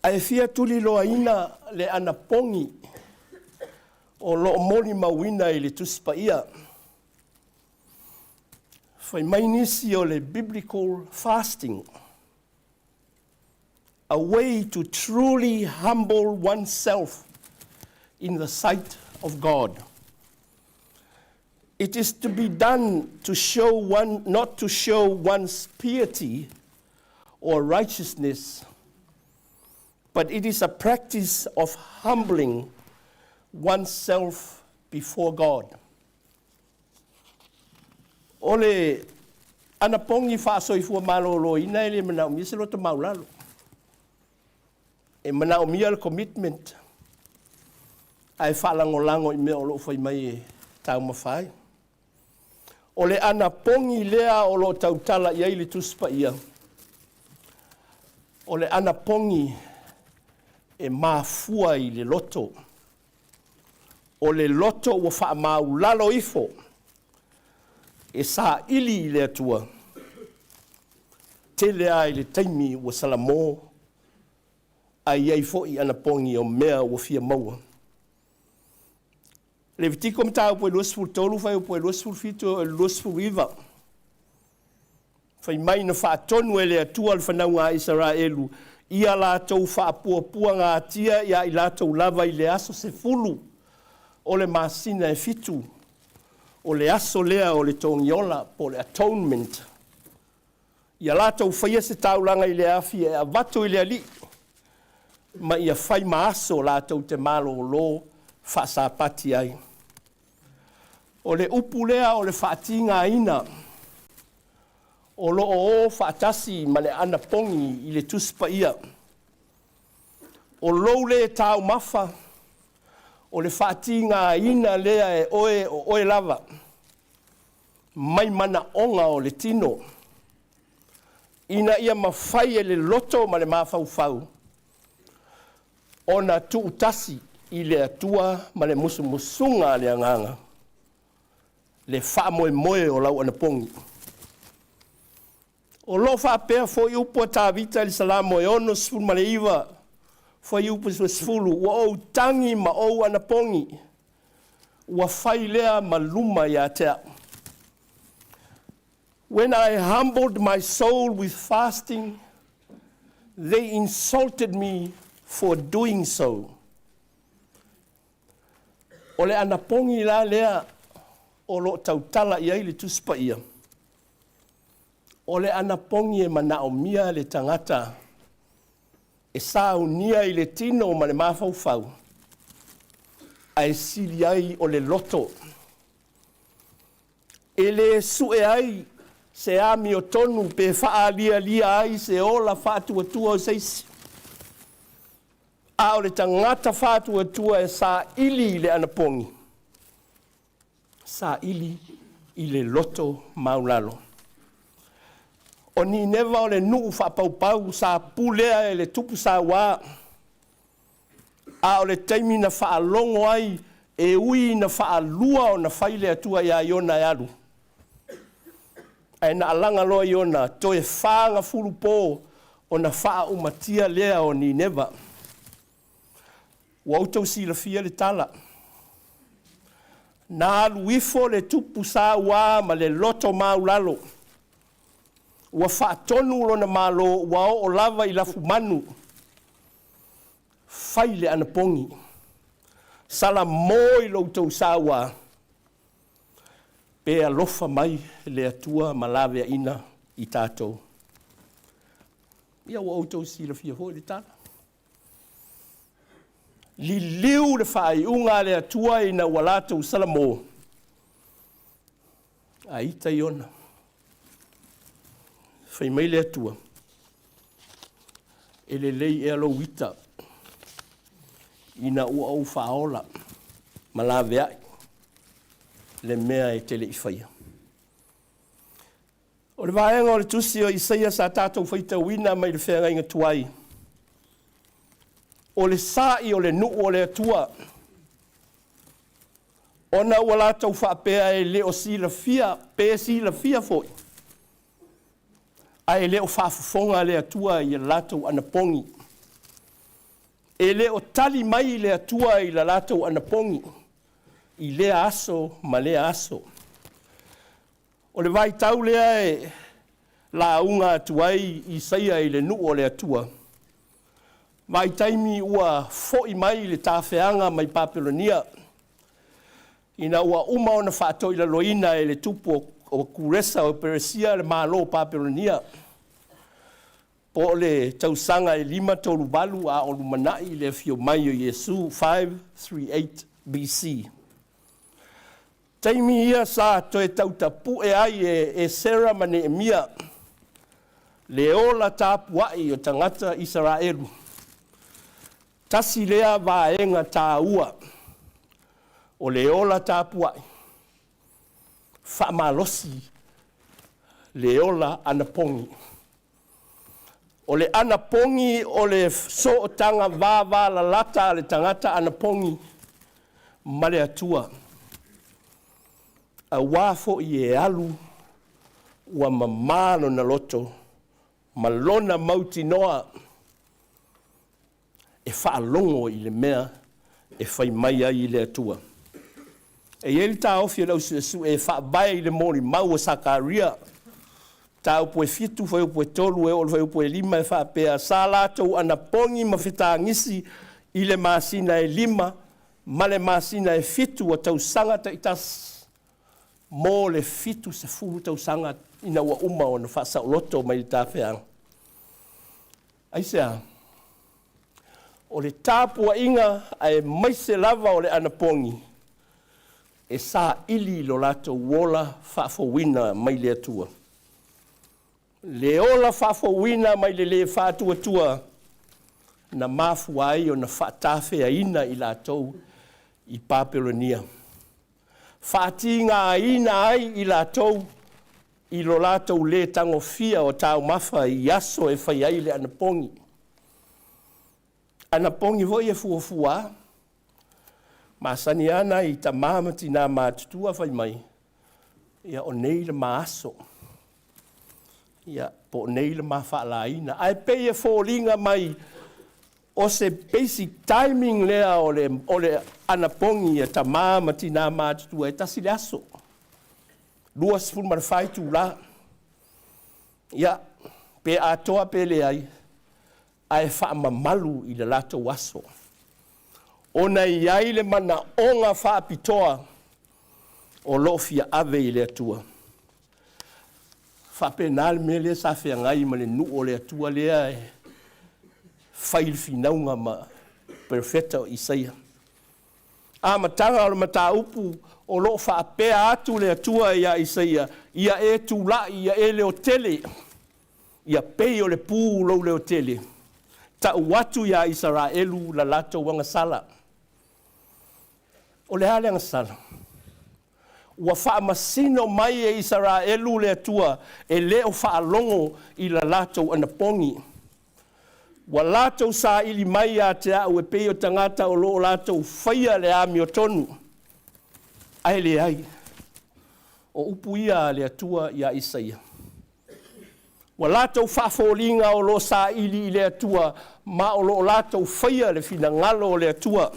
Ae fia tuliloaina le anapogi o lo o molimauina i le Tusi Paia. Fai mai nisi o le biblical fasting, a way to truly humble oneself in the sight of God. It is to be done to show one, not to show one's piety or righteousness, but it is a practice of humbling oneself before God. O le anapogi faasoifua maloloina e le manaomia se loto maulalo. E manaomia le commitment ae faalagolago i mea o lo o fai mai e taumafa ai. O le anapogi lea o lo o tautala i ai le Tusi Paia, o le anapogi e mafua i le loto. O le loto ua faamaulalo ifo e saili i le Atua, tele lava i le taimi ua salamo ae i ai foi anapogi o mea ua fia maua. Levitiko mataupu e 23, fuaiupu e 27 e oo i le 29. Fai mai na faatonu e le Atua le fanauga a Isaraelu ia latou faapuapuagatia ia i latou lava i le aso 10 o le masina e fitu, o le aso lea o le togiola po o le atonement. Ia latou faia se taulaga i le afi e avatu i le Alii ma ia fai ma aso latou te malolo faasapati ai. O le upu lea o le faatigaina o lo o o faatasi ma le anapogi i le Tusi Paia. O lou lē taumafa, o le faatigaina lea e oe o oe lava mai manaoga o le tino, ina ia mafai e le loto ma le mafaufau ona tuutasi i le Atua ma le musumusuga a le Agaga le faamoemoe o lau anapogi. O lo o faapea foi upu a Tavita i le Salamo e 69, fuaiupu e 10, “Ua ou tagi ma ou anapogi, ua fai lea ma luma ia te au.” When I humbled my soul with fasting, they insulted me for doing so. O le anapogi la lea o lo o tautala i ai le Tusi Paia, o le anapogi e manaomia le tagata e saunia i le tino ma le mafaufau, ae sili ai o le loto. E le sue ai se amiotonu pe faaalialia ai se ola faatuatua o se isi, a o le tagata faatuatua e saili i le anapogi, saili i le loto maualalo. O Nineva o le nuu faapaupau sa pulea e le tupu sauā, a o le taimi na faalogo ai e ui ina faalua ona fai le Atua iā Iona e alu, ae na alaga loa Iona toe 40 po ona faaumatia lea o Nineva. Ua outou silafia le tala. Na alu ifo le tupu sauā ma le loto maulalo. Ua faatonu lona malo ua oo lava i lafumanu. Fai le anapogi. Salamo i lo outou sauā, pe alofa mai le Atua ma laveaina i tatou. Ia ua outou silafia foi le tala. Liliu le faaiuga a le Atua ina ua latou salamo, a ita Iona. Fai mai le Atua, e lelei ea lou ita ina ua ou faaola ma laveai le mea e te le i faia. O le vaega o le tusi o Isaia sa tatou faitauina mai le feagaiga tuai, o le sa'i o le nuu o le Atua, ona ua latou faapea e le o silafia pe silafia foi, ae le o faafofoga le Atua i a latou anapogi. E le o tali mai le Atua i la latou anapogi i lea aso ma lea aso. O le vaitau lea e lauga atu ai Isaia i le nuu o le Atua, vaitaimi ua foi mai le tafeaga mai Papelonia, ina ua uma ona faatoilaloina e le tupu o Kuresa o Peresia le Malo o Papelonia, po o le tausaga e 538 a o lumanai le afio mai o Iesu, 538 BC. Taimi ia sa toe tautapue ai e Esera ma Neemia le ola tapuai o tagata Isaraelu. Tasi lea vaega taua o le ola tapuai, faamalosi le ola anapogi. O le anapogi o le sootaga vavalalata a le tagata anapogi. ma le Atua, auā foi e alu ua mamā lona loto ma lona mautinoa e faalogo i le mea e fai mai ai le Atua. E i ai le taofi o le au suesue e faavae i le molimau a Sakaria, mataupu e 7, fuaiupu e 3 e oo i le fuaiupu e 5 e faapea, Sa latou anapogi ma fetagisi i le masina e 5 ma le masina e 7 o tausaga taitasi mo le 70 tausaga ina ua uma ona faasaoloto mai le tafeaga. Aisea? O le tapuaiga aemaise lava o le anapogi e saili lo latou ola faafouina mai le Atua. Le ola faafouina mai le lē faatuatua na mafua ai ona faatafeaina i latou i Papelonia, faatigaina ai i latou i lo latou lē tagofia o taumafa i aso e fai ai le anapogi. Anapogi foi e fuafua lava. Masani lava nai tama ma tina matutua fai mai, ia o nei le ma aso, ia po o nei le ma faalaina. Ae pei e foliga mai o se basic timing lea o le, o le anapogi a tama ma tina matutua e tasi le aso, 24 itula. Ia, pe atoa pe leai, ae faamamalu i le latou aso, ona e i ai le manaoga faapitoa o lo o fia ave i le Atua. E faapena le mea lea sa feagai ma le nuu o le Atua lea e fai le finauga ma perofeta o Isaia. Amataga o le mataupu o lo o faapea atu le Atua iā Isaia, Ia e tulai, ia e leotele, ia pei o le pu lou leotele, tau atu iā Isaraelu la latou agasala. O le a le agasala? Ua faamasino mai e Isaraelu le Atua e le o faalogo i la latou anapogi. Ua latou saili mai ia te a'u e pei o tagata o lo o latou faia le amiotonu, ae leai. O upu ia a le Atua iā Isaia. Ua latou faafoliga o lo o saili i le Atua ma o lo o latou faia le finagalo o le Atua.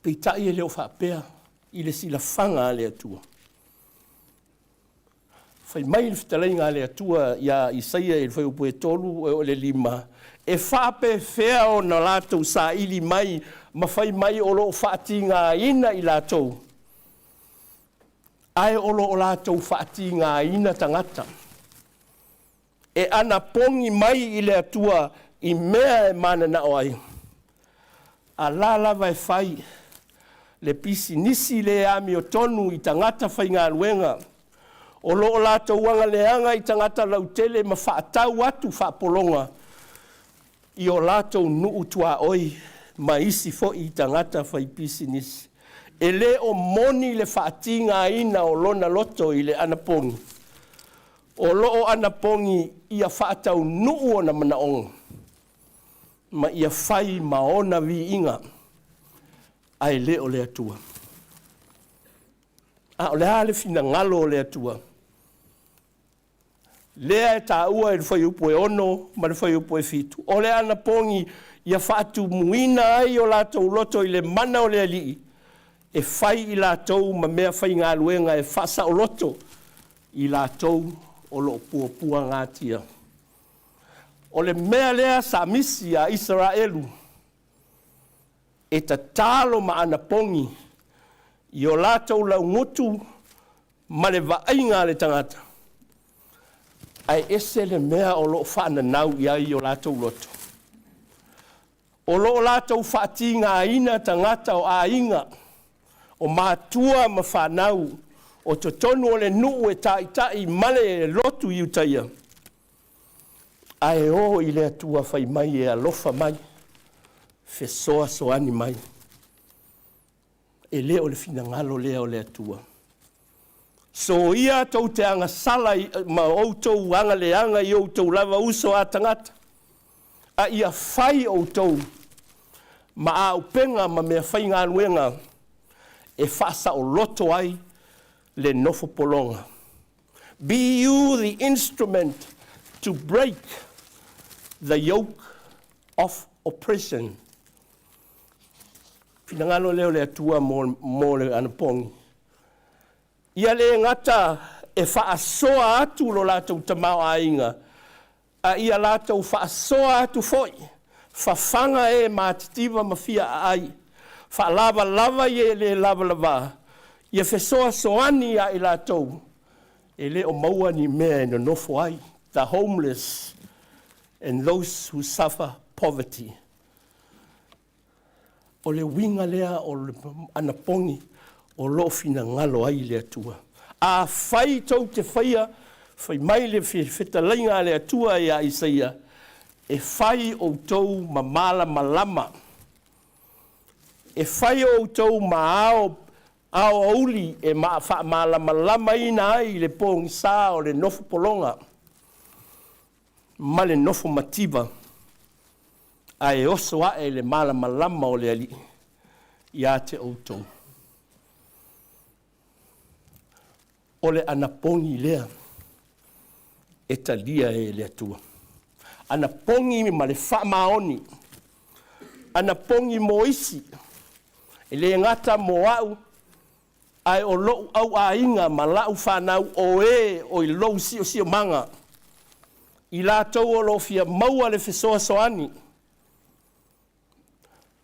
Peitai e le o faapea i le silafaga a le Atua. Fai mai le fetalaiga a le Atua iā Isaia i le fuaiupu e 3 e oo i le 5, E faapefea ona latou saili mai ma fai mai o lo o faatigaina i latou, ae o lo o latou faatigaina tagata e anapogi mai i le Atua i mea e mananao ai, a la lava e fai le pisinisi le amiotonu i tagata faigaluega o lo o latou agaleaga i tagata lautele ma faatau atu faapologa i o latou nuu tuaoi ma isi foi tagata faipisinisi. E le o moni le faatigaina o lona loto i le anapogi. O lo o anapogi ia faataunuu ona manaoga ma ia fai ma ona viiga, ae le o le Atua. A o le a le finagalo o le Atua? Lea e taua i le fuaiupu e 6 ma le fuaiupu e 7, o le anapogi ia faatumuina ai o latou loto i le mana o le Alii, e fai i latou ma mea faigaluega e faasaoloto i latou o lo o puapuagatia. O le mea lea sa misi iā Isaraelu, e tatalo ma anapogi i o latou laugutu ma le vaaiga a le tagata, ae ese le mea o lo o faananau i ai o latou loto. O lo o latou faatigaina tagata o aiga, o matua ma fanau, o totonu o le nuu e taitai ma le lotu Iutaia, ae o i le Atua fai mai e alofa mai, fesoasoani mai. E le o le finagalo lea o le Atua. Soia tou te agasala ma outou agaleaga i outou lava uso a tagata, a ia fai outou ma auupega ma meafaigaluega e faasaoloto ai le nofo pologa. Be you the instrument to break the yoke of oppression. Finagalo lea o le Atua mo, mo le anapogi. Ia le gata e faasoa atu lo latou tamaoaiga, a ia latou faasoa atu foi, fafaga e matitiva ma fia aai, faalavalava i e le lavalava, ia fesoasoani ia i latou e le o maua ni mea e nonofo ai, the homeless and those who suffer poverty. O le uiga lea o le anapogi o lo o finagalo ai le Atua. Afai tou te faia, fai mai le fetalaiga a le Atua ia Isaia, e fai outou ma malamalama, e fai outou ma ao aoauli e faamalamalamaina ai le pogisa o le nofo pologa ma le nofo mativa, ae oso ae le malamalama o le Alii ia te outou. O le anapogi lea e talia e le Atua. Anapogi ma le faamaoni, anapogi mo isi, e le gata mo au, ae o lou auaiga ma lau fanau o e o i lou siosiomaga, i latou o lo o fia maua le fesoasoani,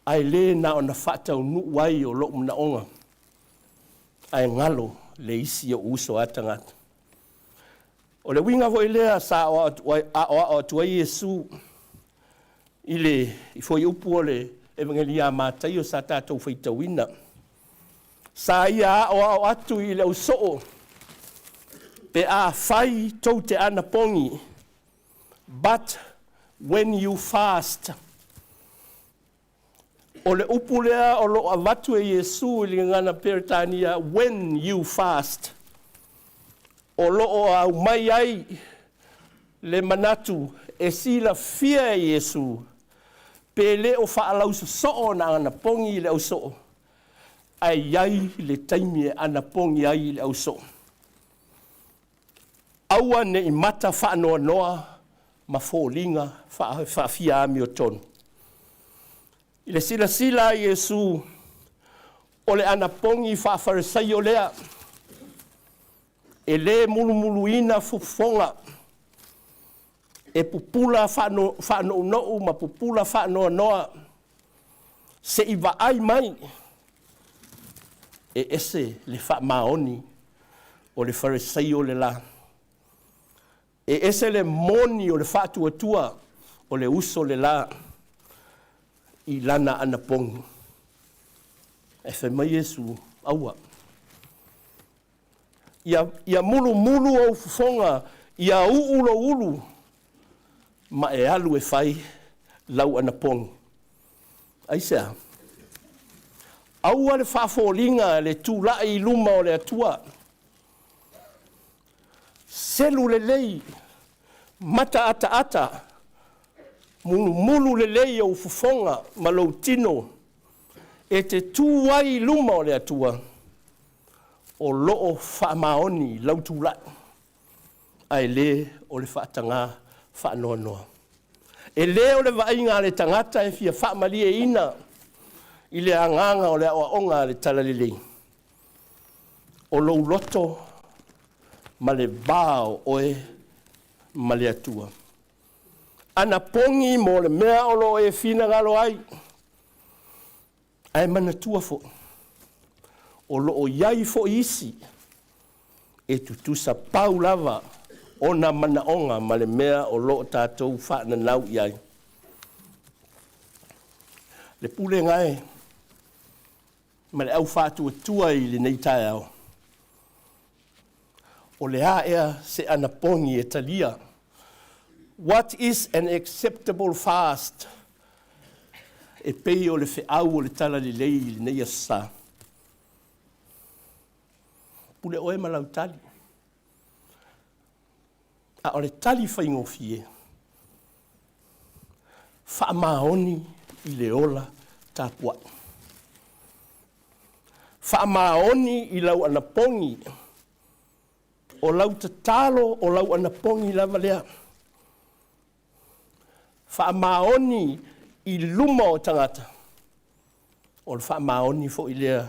ae le na ona faataunuu ai o lou manaoga, ae galo le isi ou uso a tagata. O le uiga foi lea sa aoao atu ai Iesu i le i fuaiupu o le Evagelia a Mataio sa tatou faitauina. Sa ia aoao atu i le ausoo pe afai tou te anapogi, but when you fast. O le upu lea o lo o avatu e Iesu i le gagana Peretania, when you fast, o lo o aumai ai le manatu e silafia e Iesu pe le o faalausosoo ona anapogi i le ausoo, ae i ai le taimi e anapogi ai i le ausoo. Aua ne i mata faanoanoa ma foliga faafia amiotonu. I le silasila a Iesu, o le anapogi faa-Farisaio lea, e le mulumuluina fofoga, e pupula faanounou ma pupula faanoanoa, se i vaai mai e ese le faamaoni o le Farisaio le la. E ese le moni o le faatuatua o le uso le la i lana anapogi. Ae fai mai Iesu, aua. Ia, ia mulumulu ou fofoga, ia uu lou ulu, ma e alu e fai lau anapogi. Aisea? Aua le faafoliga le tulai i luma o le Atua. Selu lelei, mataataata, mulumulu lelei ou fofoga ma lou tino e te tu ai i luma o le Atua o lo o faamaoni lau tulai, ae le o le faatagā faanoanoa. E le o le vaaiga a le tagata e fia faamalieina i le agaga o le aoaoga a le Talalelei, o lou loto ma le va o oe ma le Atua. Anapogi mo le mea o lo o e finagalo ai, ae manatua foi, o lo o i ai foi isi e tutusa pau lava ona manaoga ma le mea o lo o tatou faananau i ai. Le pulega e ma le au faatuatua i lenei taeao, o le a ea se anapogi e talia? What is an acceptable fast? E pei o le feau o le Talalelei i lenei aso Sa. Pule oe ma lau tali. A o le tali faigofie, faamaoni i le ola Tapuai. Faamaoni i lau anapogi, o lau tatalo o lau anapogi lava lea. Faamaoni i luma o tagata, o le faamaoni foi lea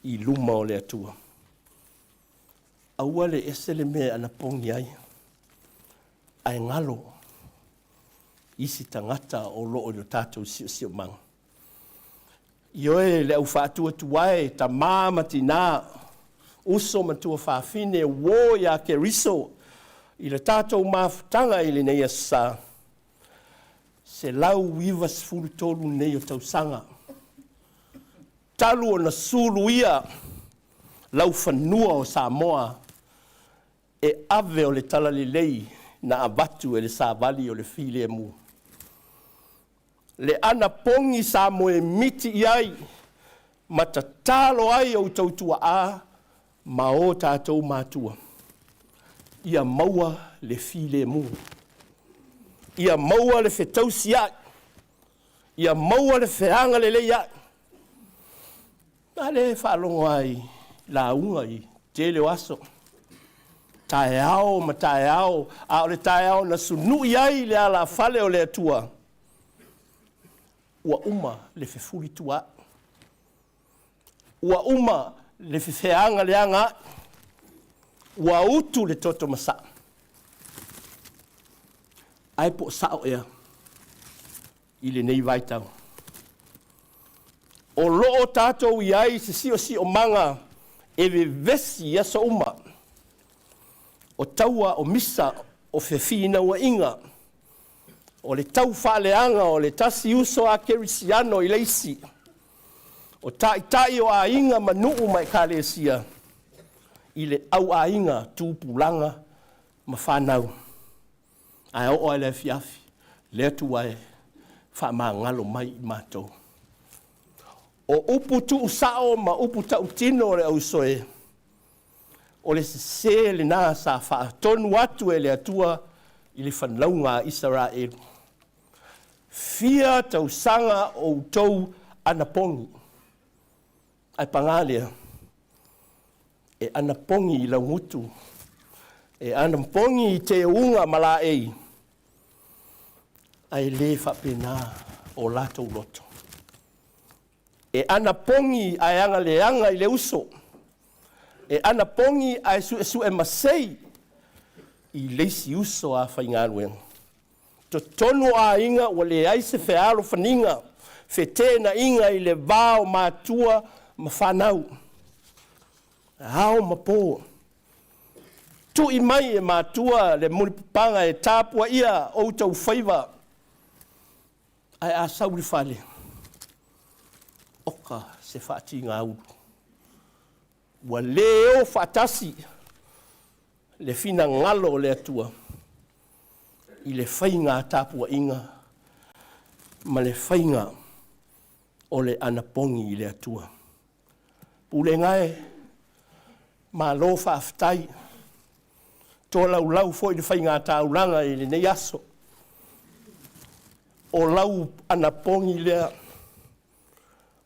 i luma o le Atua. Aua le ese le mea e anapogi ai, ae galo isi tagata o lo o i lo tatou siosiomaga. Ioe le au faatuatuae, tamā ma tinā, uso ma tuafafine, uō iā Keriso i le tatou mafutaga i lenei aso sa, 193 nei o tausaga talu ona suluia laufanua o Samoa e ave o le talalelei na avatu e le savali o le filemu. Le anapogi sa moemiti i ai ma tatalo ai outou tuaa ma o tatou matua, ia maua le filemu, ia maua le fetausiai, ia maua le feagaleleiai. A lea e faalogo lava i lauga i le tele o aso, taeao ma taeao, a o le taeao na sunui ai le alafale o le Atua, ua uma le fefulituaai, ua uma le feagaleagaai, ua utu le toto masaa. Ae po o sao ea i lenei vaitau? O lo o tatou i ai i se siosiomaga e vevesi i aso uma, o taua, o misa, o fefinauaiga, o le taufaaleaga o le tasi uso a kerisiano i le isi, o taitai o aiga ma nuu ma ekalesia, i le auaiga, tupulaga ma fanau. Ae oo lava i le afiafi, le Atua e, faamagalo mai i matou. O upu tuusao ma upu tautino o le ausoe, o le sesē lena sa faatonu atu e le Atua i le fanauga a Isaraelu. Fia tausaga o outou anapogi, ae paga lea, e anapogi i laugutu, e anapogi i teuga ma laei, ae le faapena o latou loto. E anapogi ae agaleaga i le uso, e anapogi ae suesue masei i le isi uso a faigaluega. Totonu o aiga ua leai se fealofaniga, feteenaiga i le va o matua ma fanau, ao ma po. Tui mai e matua le mulipapaga e tapuaia outou faiva, ae a sau i le fale, oka se faatigaulu. Ua le o faatasi le finagalo o le Atua i le faiga tapuaiga ma le faiga o le anapogi i le Atua. Pulega e, malo faafetai, tolaulau foi le faiga taulaga i lenei aso. O lau anapogi lea,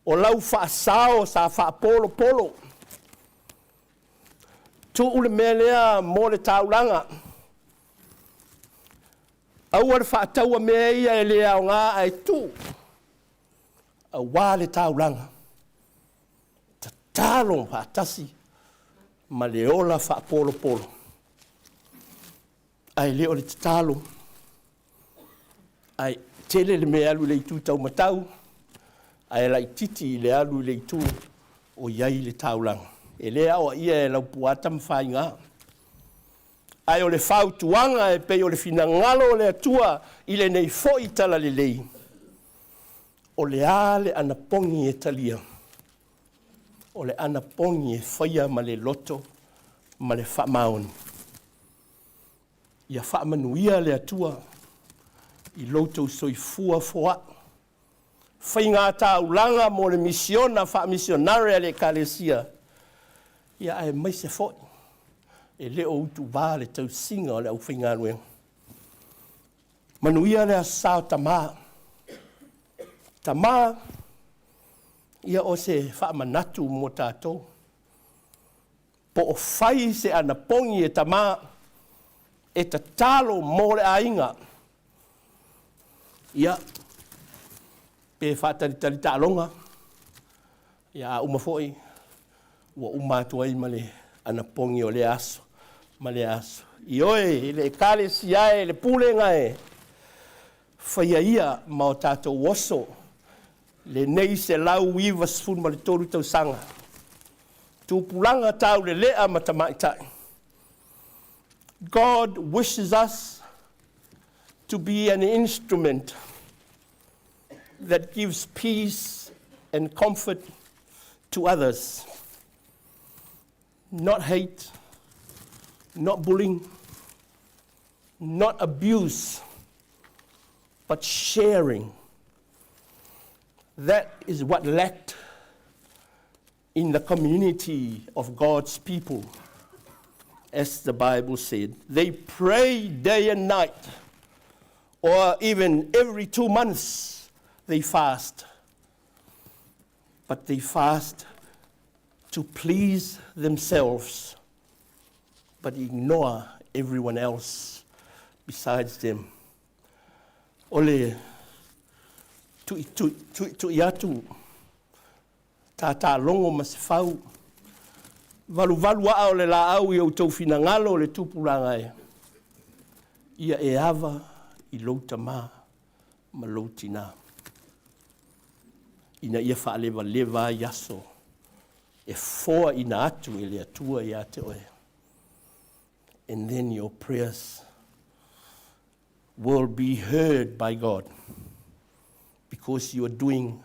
o lau faasao sa faapolopolo. Tuu le mea lea mo le taulaga. Aua le faataua mea ia e le aoga ae tuu aua le taulaga. Tatalo faatasi ma le ola faapolopolo. Ae le o le tatalo, ae tele le mea e alu i le itu taumatau, ae laitiiti i le alu i le itu o i ai le taulaga. E le aoaia e Laupua Tamafaiga, ae o le fautuaga e pei o le finagalo o le Atua i lenei foi talalelei, o le a le anapogi e talia? O le anapogi e faia ma le loto ma le faamaoni. Ia faamanuia le Atua i lo outou soifua foai. Faiga taulaga mo le misiona faamisionare a le Ekalesia, ia aemaise foi e le o utuvā le tausiga o le aufaigaluega. Manuia le Aso Sa o Tama. Tama. Ia o se faamanatu mo tatou. Po o fai se anapogi e tamā e tatalo mo le aiga. Ia, pe faatalitali taaloga, ia a uma foi ua uma atu ai ma le anapogi o lea aso ma lea aso. Ioe, i le Ekalesia e, le pulega e, faia ia ma o tatou oso lenei 193 tausaga, tupulaga taulelea ma tamaitai. God wishes us to be an instrument that gives peace and comfort to others, not hate, not bullying, not abuse, but sharing. That is what lacked in the community of God's people, as the Bible said. They pray day and night, or even every 2 months they fast. But they fast to please themselves, but ignore everyone else besides them. O le tuitui atu tatalogo ma se fau, valuvalu aa o le laau i outou finagalo le tupulaga e, ia e ava i lou tama ma lou tina, ina ia faalevaleva ai aso e foaina atu e le Atua ia te oe. And then your prayers will be heard by God because you are doing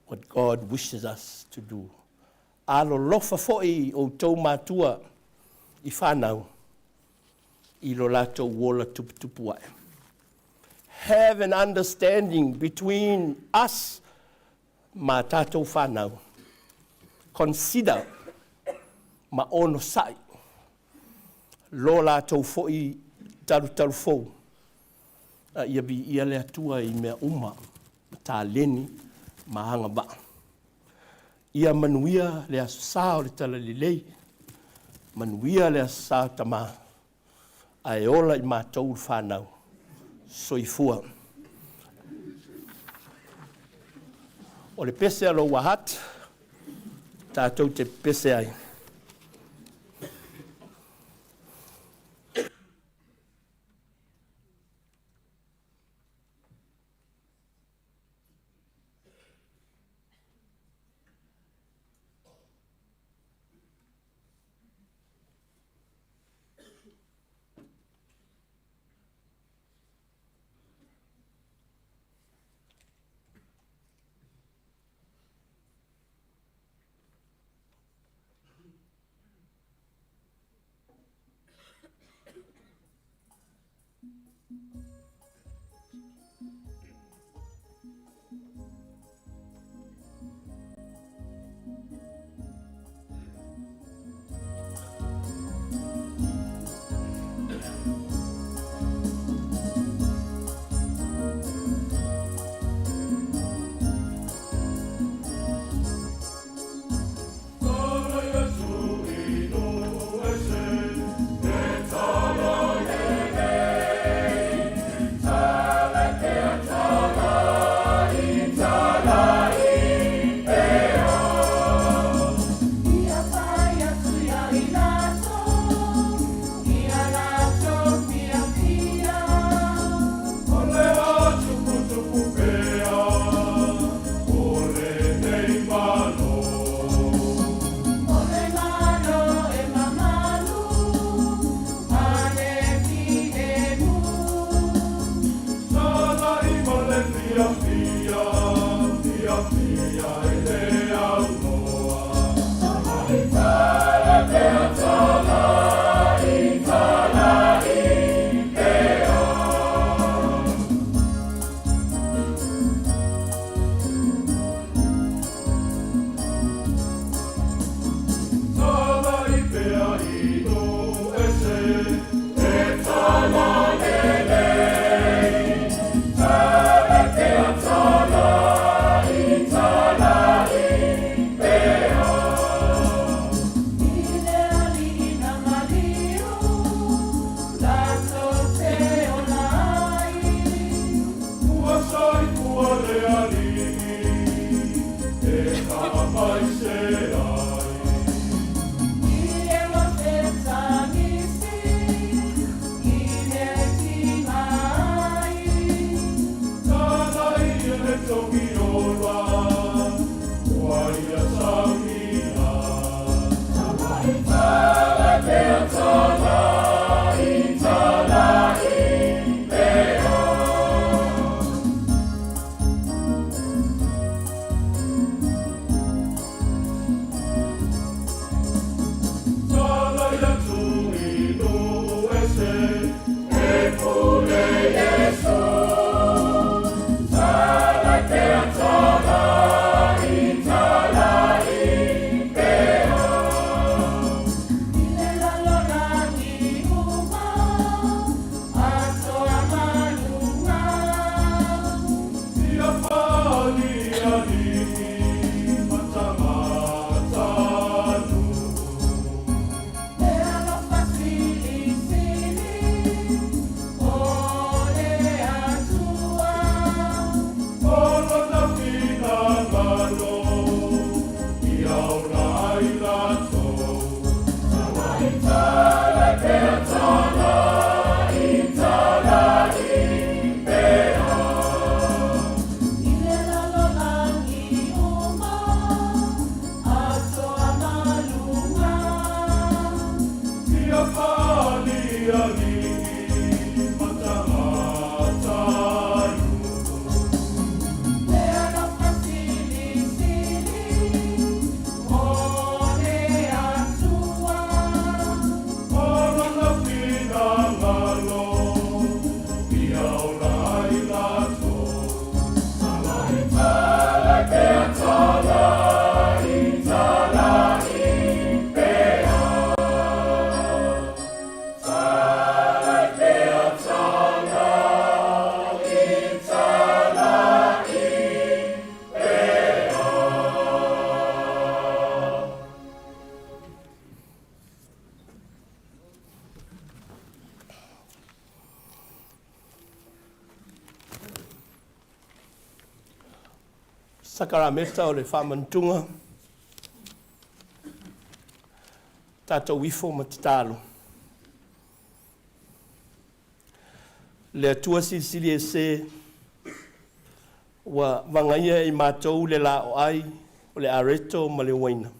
what God wishes us to do. Alolofa foi outou matua i whanau i lo latou ola tuputupu ae. Have an understanding between us ma tatou whanau. Consider ma onosai lo latou foi talutalu fou. A ia viia le Atua i mea uma, ma taleni ma agavaa. Ia manuia le aso sa o le Talalelei, manuia le aso sa tama, ae ola i matou le whanau. Soifua. O le pese a lo wahat, tātou te pese ai. Sakarameta o le Faamanatunga, tatou ifo ma tatalo. Le Atua Silisili Ese, ua vagaia e i matou le laoai o le areto ma le uaina,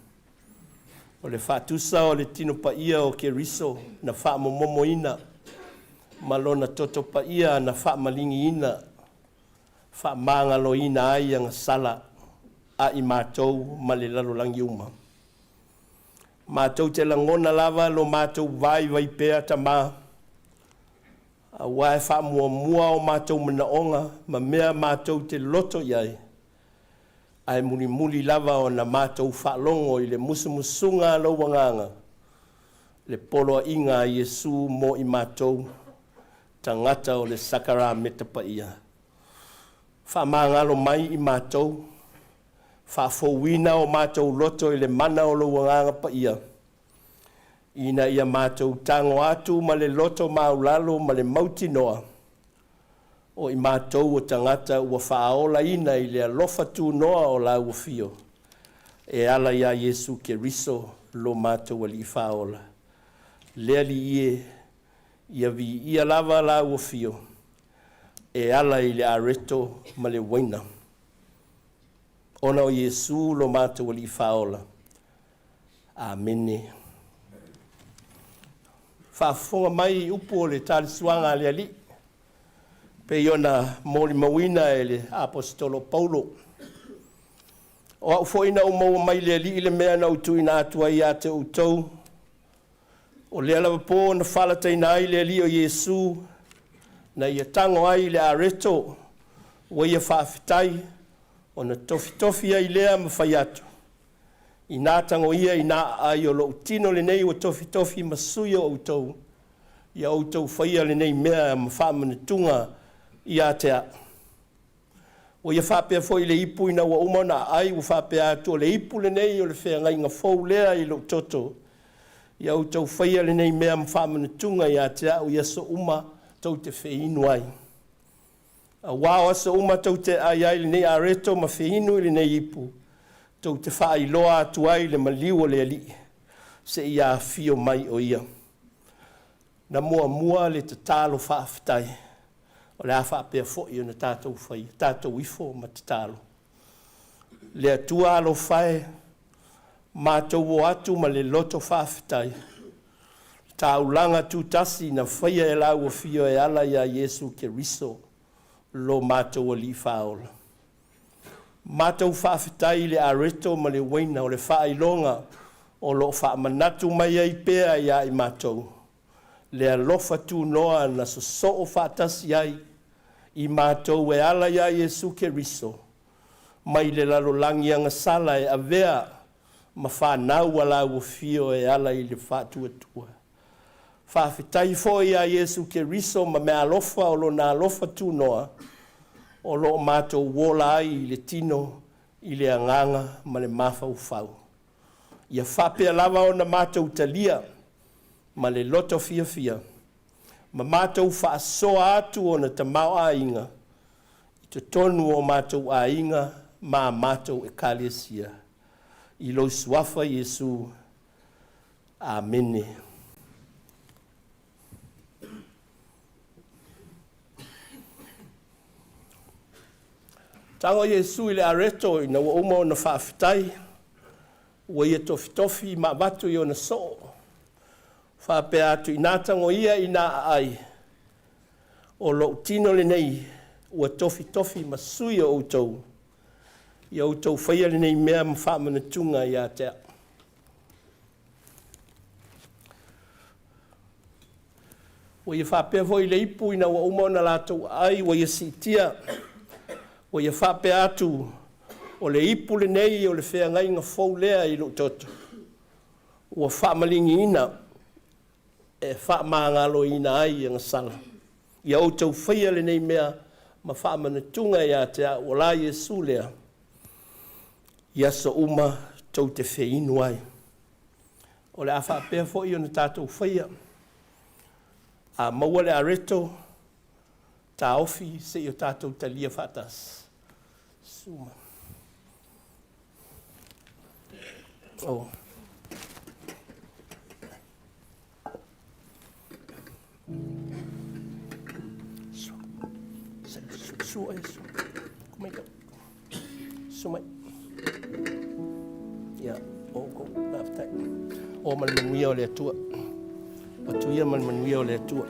o le faatusa o le tino paia o Keriso na faamomomoina ma lona toto paia na faamaligiina, faamagaloina ai agasala a i matou ma le lalolagi uma. Matou te lagona lava lo matou vaivai pea, Tama, aua e faamuamua o matou manaoga ma mea matou te loto i ai, ae mulimuli lava ona matou faalogo i le musumusuga a lou Agaga, le poloaiga a Iesu mo i matou, tagata o le sakarameta paia. Faamagalo mai i matou, faafouina o matou loto i le mana o lou Agaga Paia, ina ia matou tago atu ma le loto maulalo ma le mautinoa, o i matou o tagata ua faaolaina i le alofa tunoa o Lau Afio, e ala iā Iesu Keriso lo matou Alii Faaola. Le Alii e, ia viia lava Lau Afio, e ala i le areto ma le uaina. Ona o Iesu lo matou Alii Faaola. Amene. Faafofoga mai i upu o le talesuaga a le Alii, pei ona molimauina e le Aposetolo Paulo. O au foi na ou maua mai le Alii le mea na ou tuuina atu ai ia te outou, o lea lava pō na faalataina ai le Alii o Iesu, na ia tago ai i le areto, ua ia faafetai, ona tofitofi ai lea ma fai atu, Inā tago ia i nā aai o lou tino lenei ua tofitofi ma sui o outou, ia outou faia lenei mea ma faamanatuga ia te a'u. Ua ia faapea foi i le ipu ina ua uma ona aai, ua faapea atu, O le ipu lenei o le feagaiga fou lea i lou toto, ia outou faia lenei mea ma faamanatuga ia te a'u i aso uma tou te feinu ai. Auā o aso uma tou te aai ai i lenei areto ma feinu i lenei ipu, tou te faailoa atu ai le maliu o le Alii, seia afio mai o Ia. Na muamua le tatalo faafetai, o le a faapea foi ona tatou faia, tatou ifo ma tatalo. Le Atua alofa e, matou o atu ma le loto faafetai, taulaga tutasi na faia e Lau Afio e ala iā Iesu Keriso lo matou Alii Faaola. Matou faafetai i le areto ma le uaina o le faailoga o lo o faamanatu mai ai pea iā i matou le alofa tunoa na sosoo faatasi ai i matou e ala iā Iesu Keriso mai le lalolagi agasala e avea ma fanau a Lau Afio e ala i le faatuatua. Faafetai foi iā Iesu Keriso ma meaalofa o Lona alofa tunoa o lo o matou ola ai i le tino, i le agaga ma le mafaufau. Ia faapea lava ona matou talia ma le loto fiafia ma matou faasoa atu ona tamaoaiga i totonu o matou aiga ma a matou Ekalesia. I lou Suafa Iesu. Amene. Tago Iesu i le areto ina ua uma ona faafetai, ua ia tofitofi ma avatu i ona soo, faapea atu, Inā tago ia i nā aai, o lou tino lenei ua tofitofi ma sui o outou, ia outou faia lenei mea ma faamanatuga ia te a'u. Ua ia faapea foi i le ipu ina ua uma ona latou aai, ua ia siitia, ua ia faapea atu, O le ipu lenei o le feagaiga fou lea i lou toto, ua faamaligiina e faamagaloina ai agasala. Ia outou faia lenei mea ma faamanatuga ia te a'u, o la Iesu lea, i aso uma tou te feinu ai. O le a faapea foi ona tatou faia, a maua le areto, taofi seia o tatou talia faatasi. Susu mai. Oh. Susu mai. Ia, o kou, faafetai. O ma le manuia o le Atua. Atu ia ma le manuia o le Atua.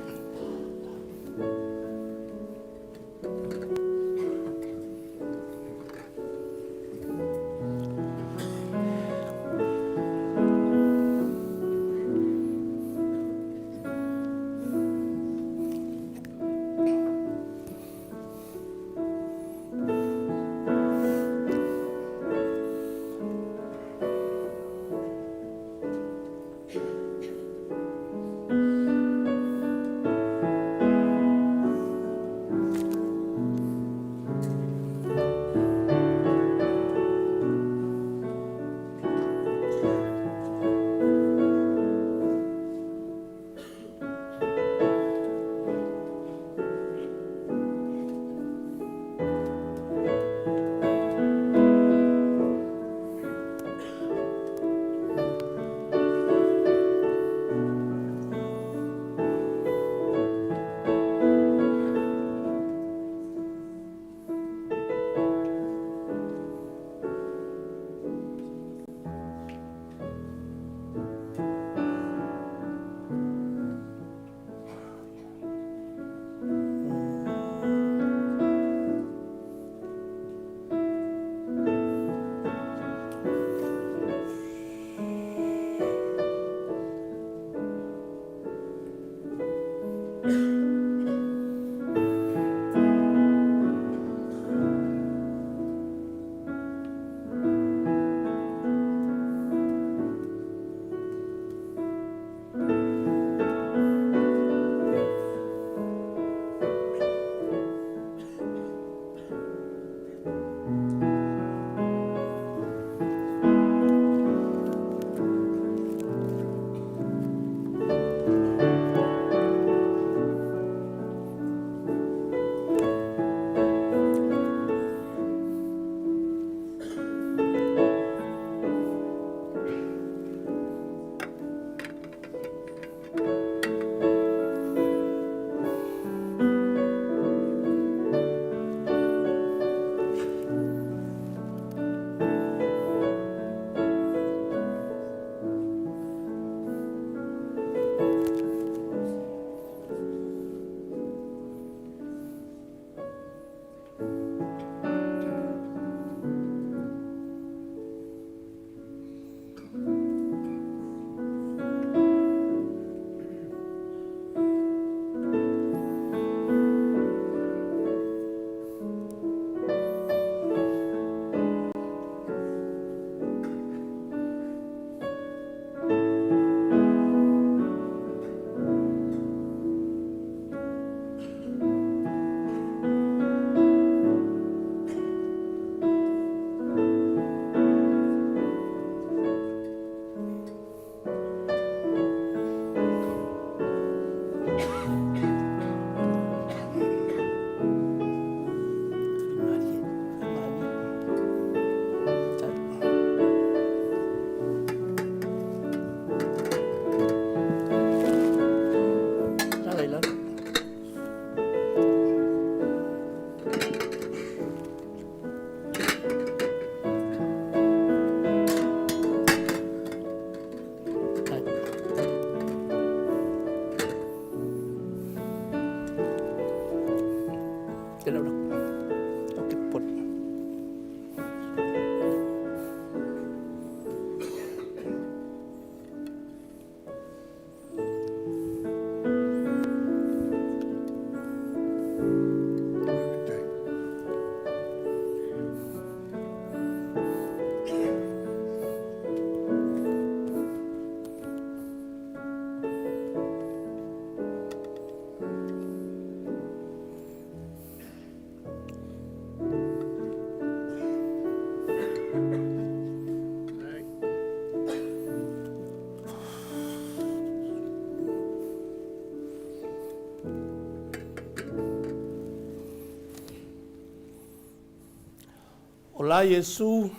O la Iesu,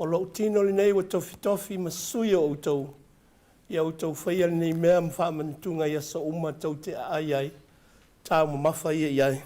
O lou tino lenei ua tofitofi ma sui o outou, ia outou faia lenei mea ma faamanatuga i aso uma tou te aai ai, taumamafa ia i ai.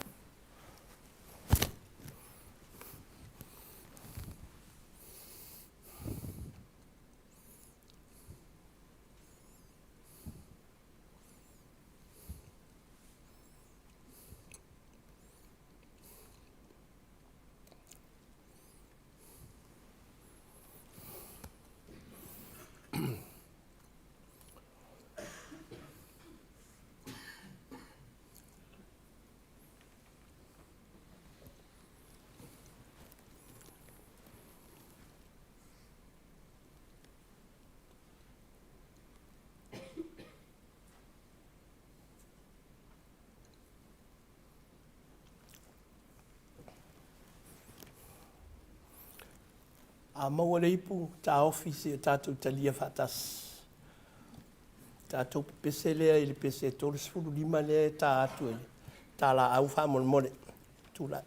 A maua le ipu, taofi seia tatou talia faatasi. Tatou pepese lea i le pese 35 lea e ta atu e le talaau faamolemole. Tulai.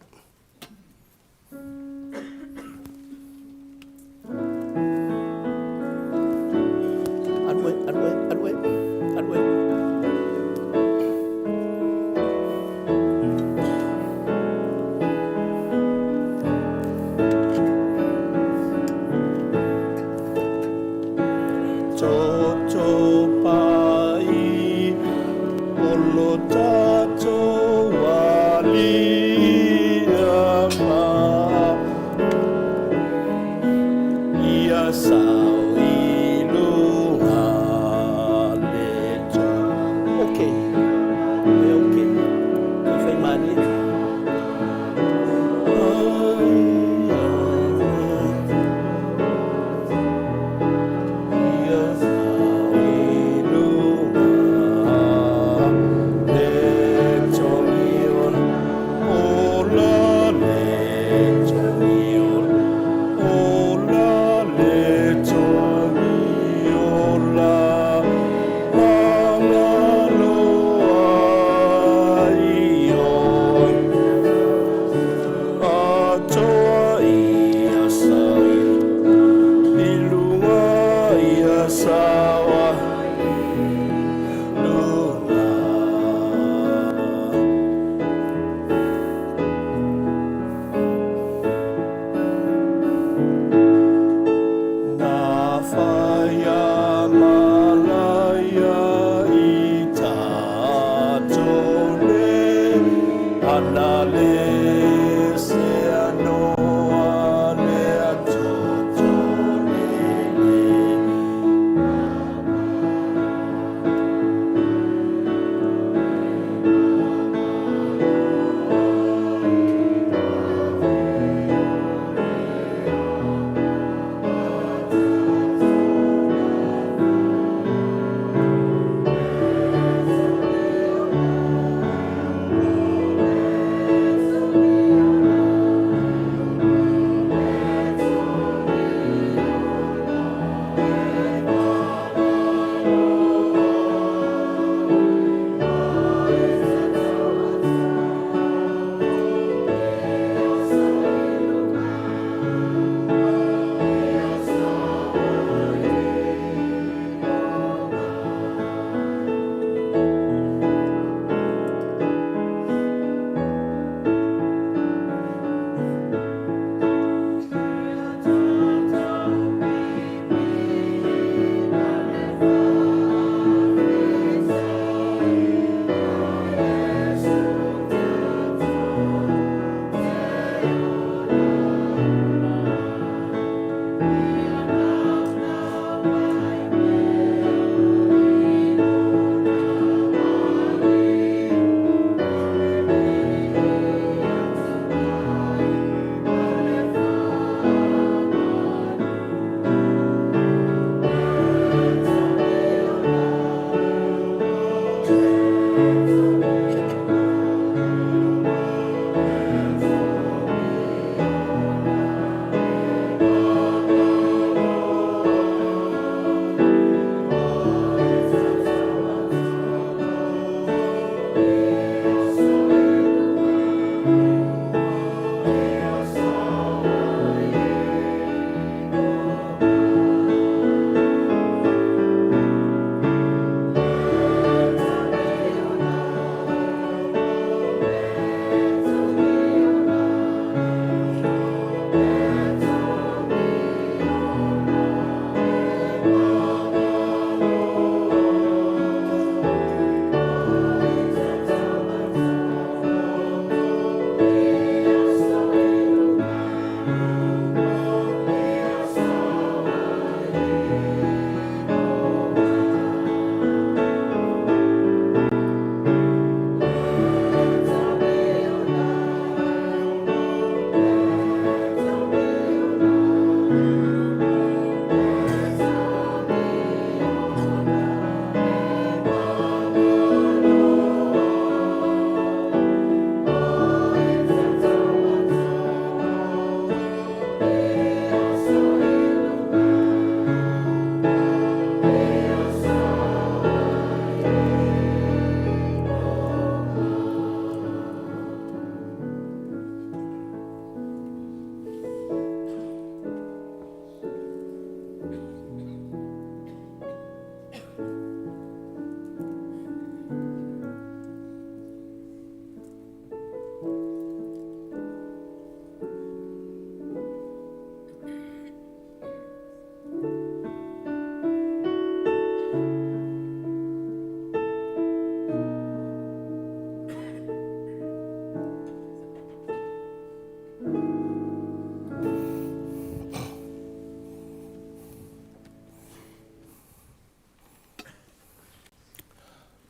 Alu e, alu e, alu e, alu e. Toto pai o lo tatou Alii ma ia sao i luga le Okay. Okay. Toe fai malie. Ia sao i luga le togi ola, ola le togi ola, ola le togi ola, mangaloa i oe. Atoa ia sao i luga ia sao luga. Na whaia malaia i tatou le ana le se anoa le atoto lele.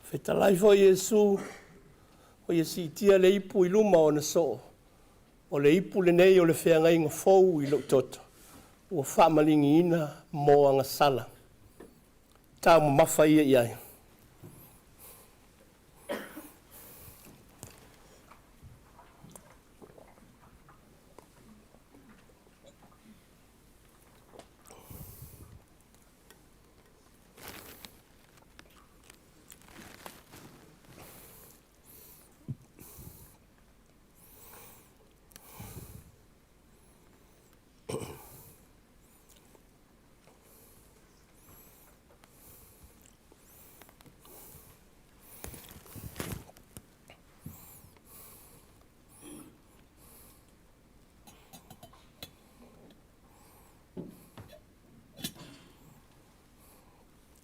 Fetalai foi Iesu, ua Ia siitia le ipu i luma o ona soo, o le ipu lenei o le feagaiga fou i lou toto, ua faamaligiina mo agasala. Taumamafa ia i ai.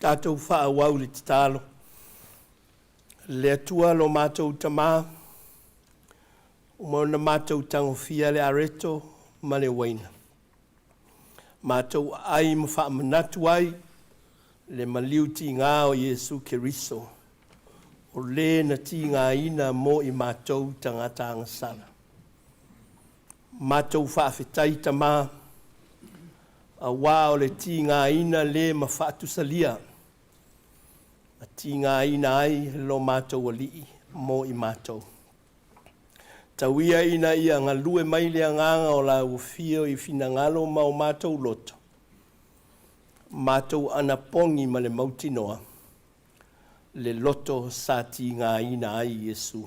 Tatou faaauau le tatalo. Le Atua lo matou Tamā, uma ona matou tagofia le areto ma le uaina, matou aai ma faamanatu ai le maliu tiga o Iesu Keriso, o le na tigaina mo i matou tagata agasala. Matou faafetai Tamā, auā o le tigaina le ma faatusalia, na tigaina ai lo matou Alii mo i matou. Tau ia ina ia galue mai le agaga o lau afio i finagalo ma o matou loto, matou anapogi ma le mautinoa, le loto sa tigaina ai Iesu.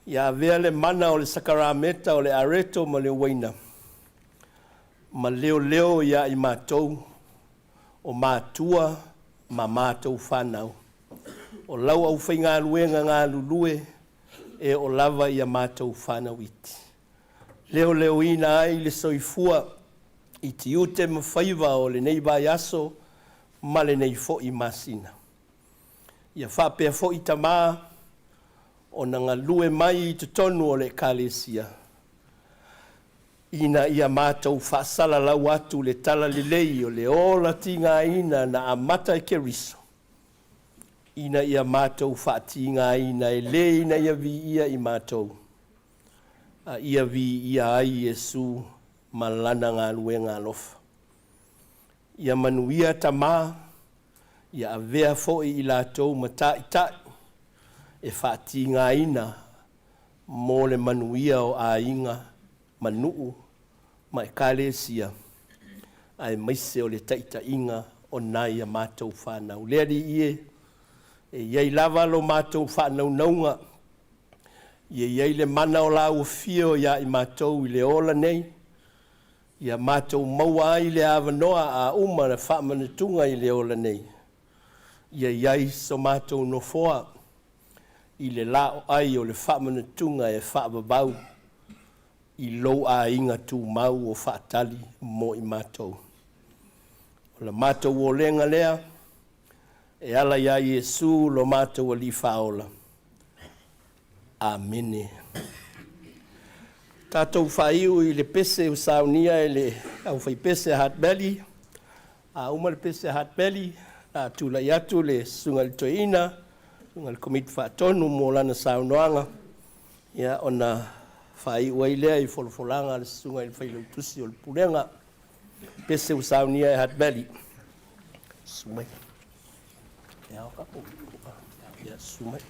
Ia avea le mana o le sakarameta o le areto ma le uaina, ma leoleo iā i matou, o matua ma matou fanau, o lau aufaigaluega galulue e oo lava i a matou fanau iti. Leoleoina ai le soifua i tiute ma faiva o lenei vaiaso ma lenei foi masina. Ia faapea foi Tamā ona galue mai i totonu o le Ekalesia, ina ia matou faasalalau atu le talalelei o le ola tigaina na amata e Keriso, ina ia matou faatigaina e lē ina ia viia i matou, a ia viia ai Iesu ma Lana galuega alofa. Ia manuia Tamā, ia avea foi i latou ma Taitai e faatigaina mo le manuia o aiga ma nuu ma Ekalesia, aemaise o le taitaiga o nai a matou fanau. Le Alii e, e i ai lava lo matou faanaunauga, ia i ai le mana o lau afio iā i matou i le ola nei, ia matou maua ai le avanoa a uma le faamanatuga i le ola nei, ia i ai so matou nofoa i le laoai o le faamanatuga e faavavau i lou aiga tumau o faatali mo i matou. O le matou olega lea e ala iā Iesu lo matou Alii Faaola. Amene. Tatou faaiu i le pese ua saunia e le aufaipese a Hart Valley. A uma le pese a Hart Valley, o le a tulai atu le susuga i le Toeaina, susuga i le Komiti Faatonu mo lana saunoaga, ia, ona faaiu ai lea i folafolaga a le susuga i le Failautusi o le Pulega. Pese ua saunia e Hart Valley. Susu mai. Ia, susu mai.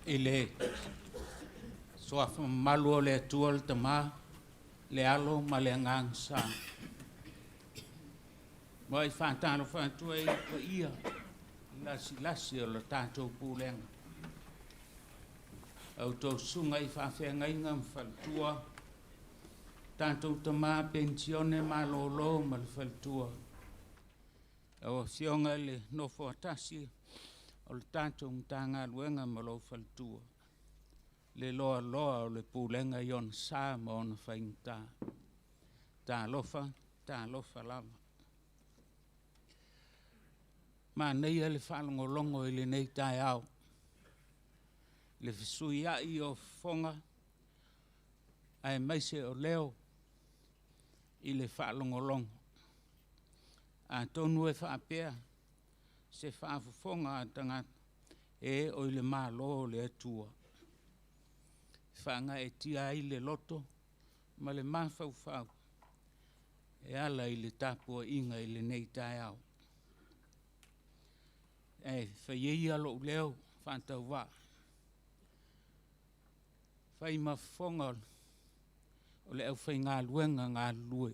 I le suafa mamalu o le Atua le Tama, le Alo ma le Agaga Sa. Ma i faatalofa atu ai i le paia lasilasi o le tatou pulega. A outou susuga i faafeagaiga ma faletua, tatou tama penisione malolo ma le faletua, lau Afioga i le Nofoatasi o le tatou Matagaluega ma lou faletua, le loaloa o le Pulega i ona sa ma ona faigata. Talofa, talofa lava. Manaia le faalogologo i lenei taeao, le fesuiai o fofoga aemaise o leo i le faalogologo. Atonu e faapea se faafofoga a tagata, e o i le Malo o le Atua, e faagaeetia ai le loto ma le mafaufau e ala i le tapuaiga i lenei taeao. Ae fai ia lou leo faatauvaa, fai ma fofoga o le aufaigaluega galulue,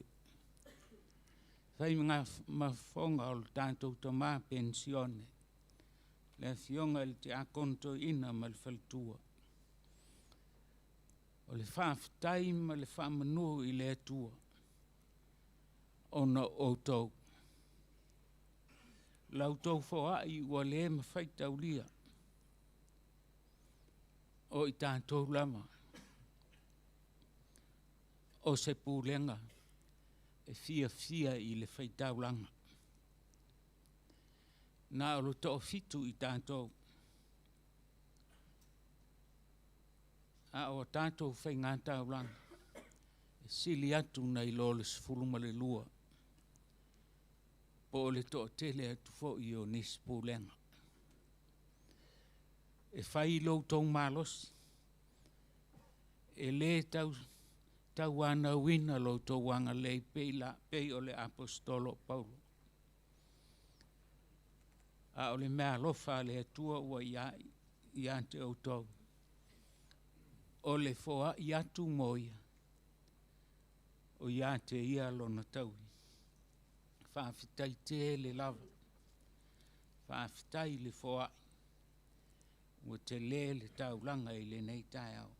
fai ma fofoga o le tatou tama penisione, le Afioga i le Tiakono Toeaina ma le faletua. O le faafetai ma le faamanu i le Atua ona o outou. La outou foai ua le mafai taulia, o i tatou lava o se pulega e fiafia i le faitaulaga. Na o le toafitu i tatou, a o tatou faigataulaga e sili atu nai lo le 12 po o le toatele atu foi o nisi pulega. E fai lo outou malosi, e le tauanauina lo outou agalelei pei o le Aposetolo o Paulo. A o le meaalofa a le Atua ua ia te outou, o le foai atu mo ia, o ia te ia lona taui. Faafetai tele lava, faafetai le foai, ua tele le taulaga i lenei taeao.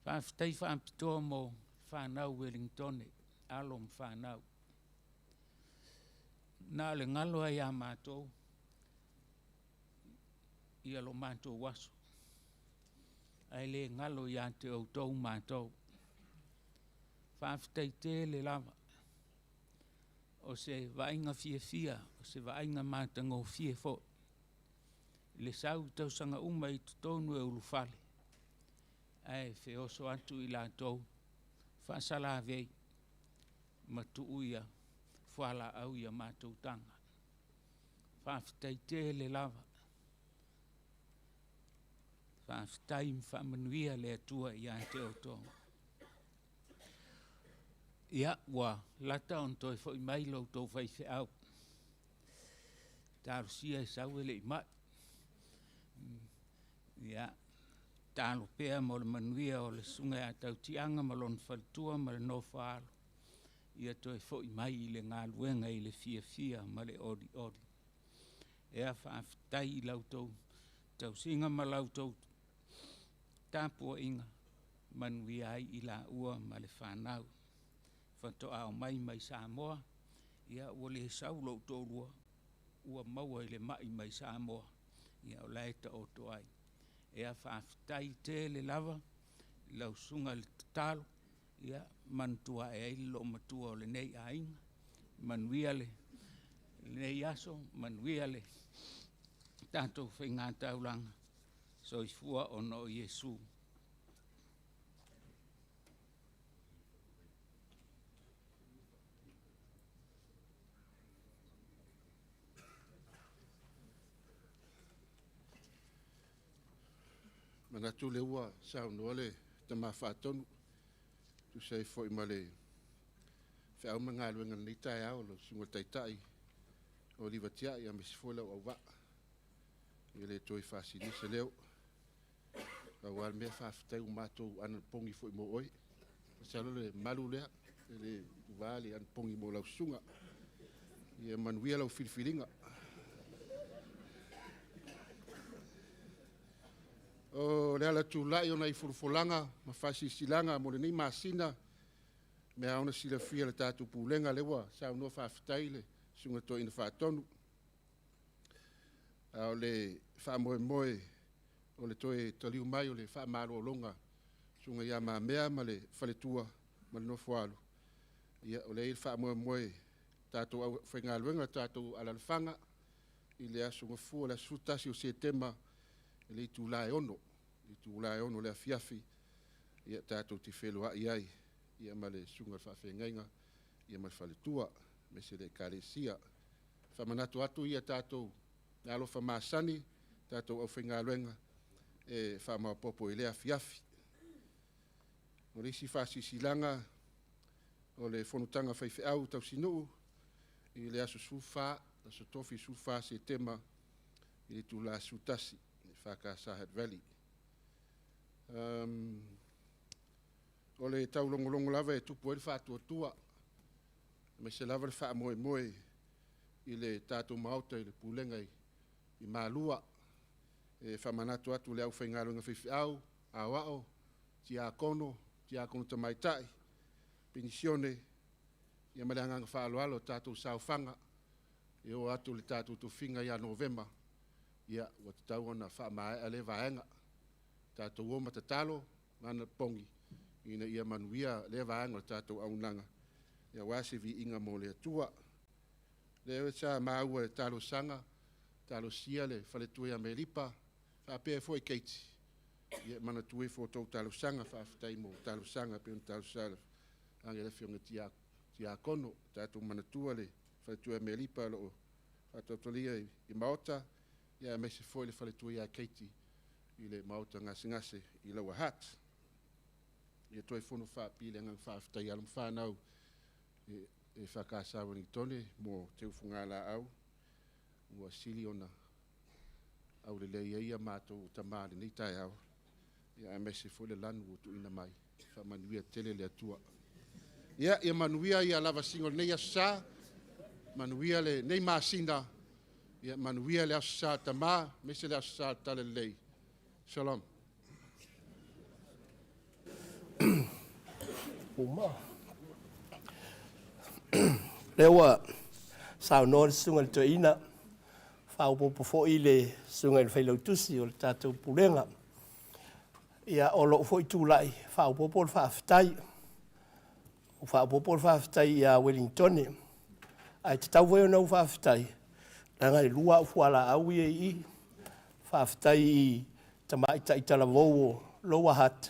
Faafetai faapitoa mo fanau Ueligitone, alo ma fanau. Na o le galo lava ia matou ia lo matou aso, ae le galo ia te outou matou. Faafetai tele lava. O se vaaiga fiafia, o se vaaiga matagofie foi le sau i tausaga uma i totonu e ulufale, ae feoso atu i latou faasalavei ma tuu ia fualaau i a matou taga. Faafetai tele lava. Faafetai ma faamanuia le Atua ia te outou. Ia, ua lata ona toe foi mai lo outou faifeau. Talosia e sau e le i mai. Ia, tatalo pea mo le manuia o le susuga ia Tautiaga ma lona faletua ma le nofo a alo, ia toe foi mai i le galuega i le fiafia ma le olioli. Ia faafetai i la outou tausiga ma la outou tapuaiga, manuia ai i laua ma le fanau. Faatoa omai mai Samoa, ia ua le sau lou toalua, ua maua i le mai mai Samoa, ia o la e taoto ai. Ia faafetai tele lava i lau susuga i le tatalo, ia manatua ae ai le loomatua o lenei aiga, manuia lenei aso, manuia le tatou faigataulaga. Soifua ona o Iesu. Manatu o lea ua saunoa le Tama Faatonu e tusa ai foi ma le feau ma le galuega i lenei taeao, lau Susuga i le Taitai o Okika aemaise foi lou auvaa. E le toe faasilia se leo. Pau lava le mea faafetai ua matou anapogi foi mo oe. Masalo o le malu lea, e le uva le anapogi mo lau susuga. Ia manuia lau filifiliga. O le ala tulai o nai folafolaga ma faasilasilaga mo lenei masina, mea ao ona silafia e le tatou Pulega, lea ua saunoa faafetai le Susuga i le Toeaina Faatonu. A o le faamoemoe o le toe taliu mai o le faamalologa a le Susuga ia Le Mamea ma le faletua ma le nofoaalo, ia o lea e i ai le faamoemoe o le tatou aufaigaluega i le tatou alaalafaga i le Aso Gafua le aso 11 o Setema i le itula e 6:00 i le itula e 6:00 i le afiafi tatou te feiloai ai ma le susuga i le faafeagaiga ma le faletua aemaise le Ekalesia. E faamanatu atu tatou meaalofa masani a le tatou aufaigaluega e faamaopoopo i lea afiafi. O le isi faasilasilaga, o le fonotaga a faifeau tausinuu i le aso 14, aso Tofi 14 Setema i le itula e 11:00 i le EFKS Happy Valley. O le taulogologo lava e tupu ai le faatuatua, aemaise lava le faamoemoe i le tatou Maota i le pulega i Malua. E faamanatu atu i le aufaigaluega faifeau, aoao, tiakono, tiakono tamaitai, penisione, ia ma le agaga faaaloalo i le tatou saofaga e oo atu i le tatou tofiga ia Novema, ua tatau ona faamaea lea vaega. Tatou o ma tatalo ma anapogi ina ia manuia lea vaega o le tatou auaunaga aua se viiga mo le Atua. O lea sa maua i le talosaga, talosia le faletua ia Melipa faapea ai foi Keiti, ia manatua ifo a outou talosaga. Faafetai mo talosaga e pei ona talosaga e le Afioga i le Tiakono. Tatou manatua le faletua ia Melipa o lo o faataotolia i maota, aemaise foi le faletua ia Keiti i le maota gasegase i Lower Hutt. Ia toe fono faapipii i le agaga faafetai i alo ma fanau EFKS a Ueligitone mo teufagalaau ua sili ona aulelei ai a matou tama i lenei taeao, aemaise foi le lanu ua tuuina mai. Faamanuia tele le Atua. Ia manuia ia lavasiga o lenei Aso Sa, manuia lenei masina, ia manuia le Aso Sa o Tama, aemaise le Aso Sa o le Talalelei. Shalom. Lea ua saunoa le susuga i le toeaina, faaopoopo foi le susuga i le failautusi o le tatou Pulega. Ia, o lou foi tulai, faaopoopo le faafetai. Ua faaopoopo le faafetai ia Ueligitone, ae tatau foi ona ou faafetai, leaga e 2 au fualaau ia e i i. Faafetai i tamaitai talavou o Lower Hutt,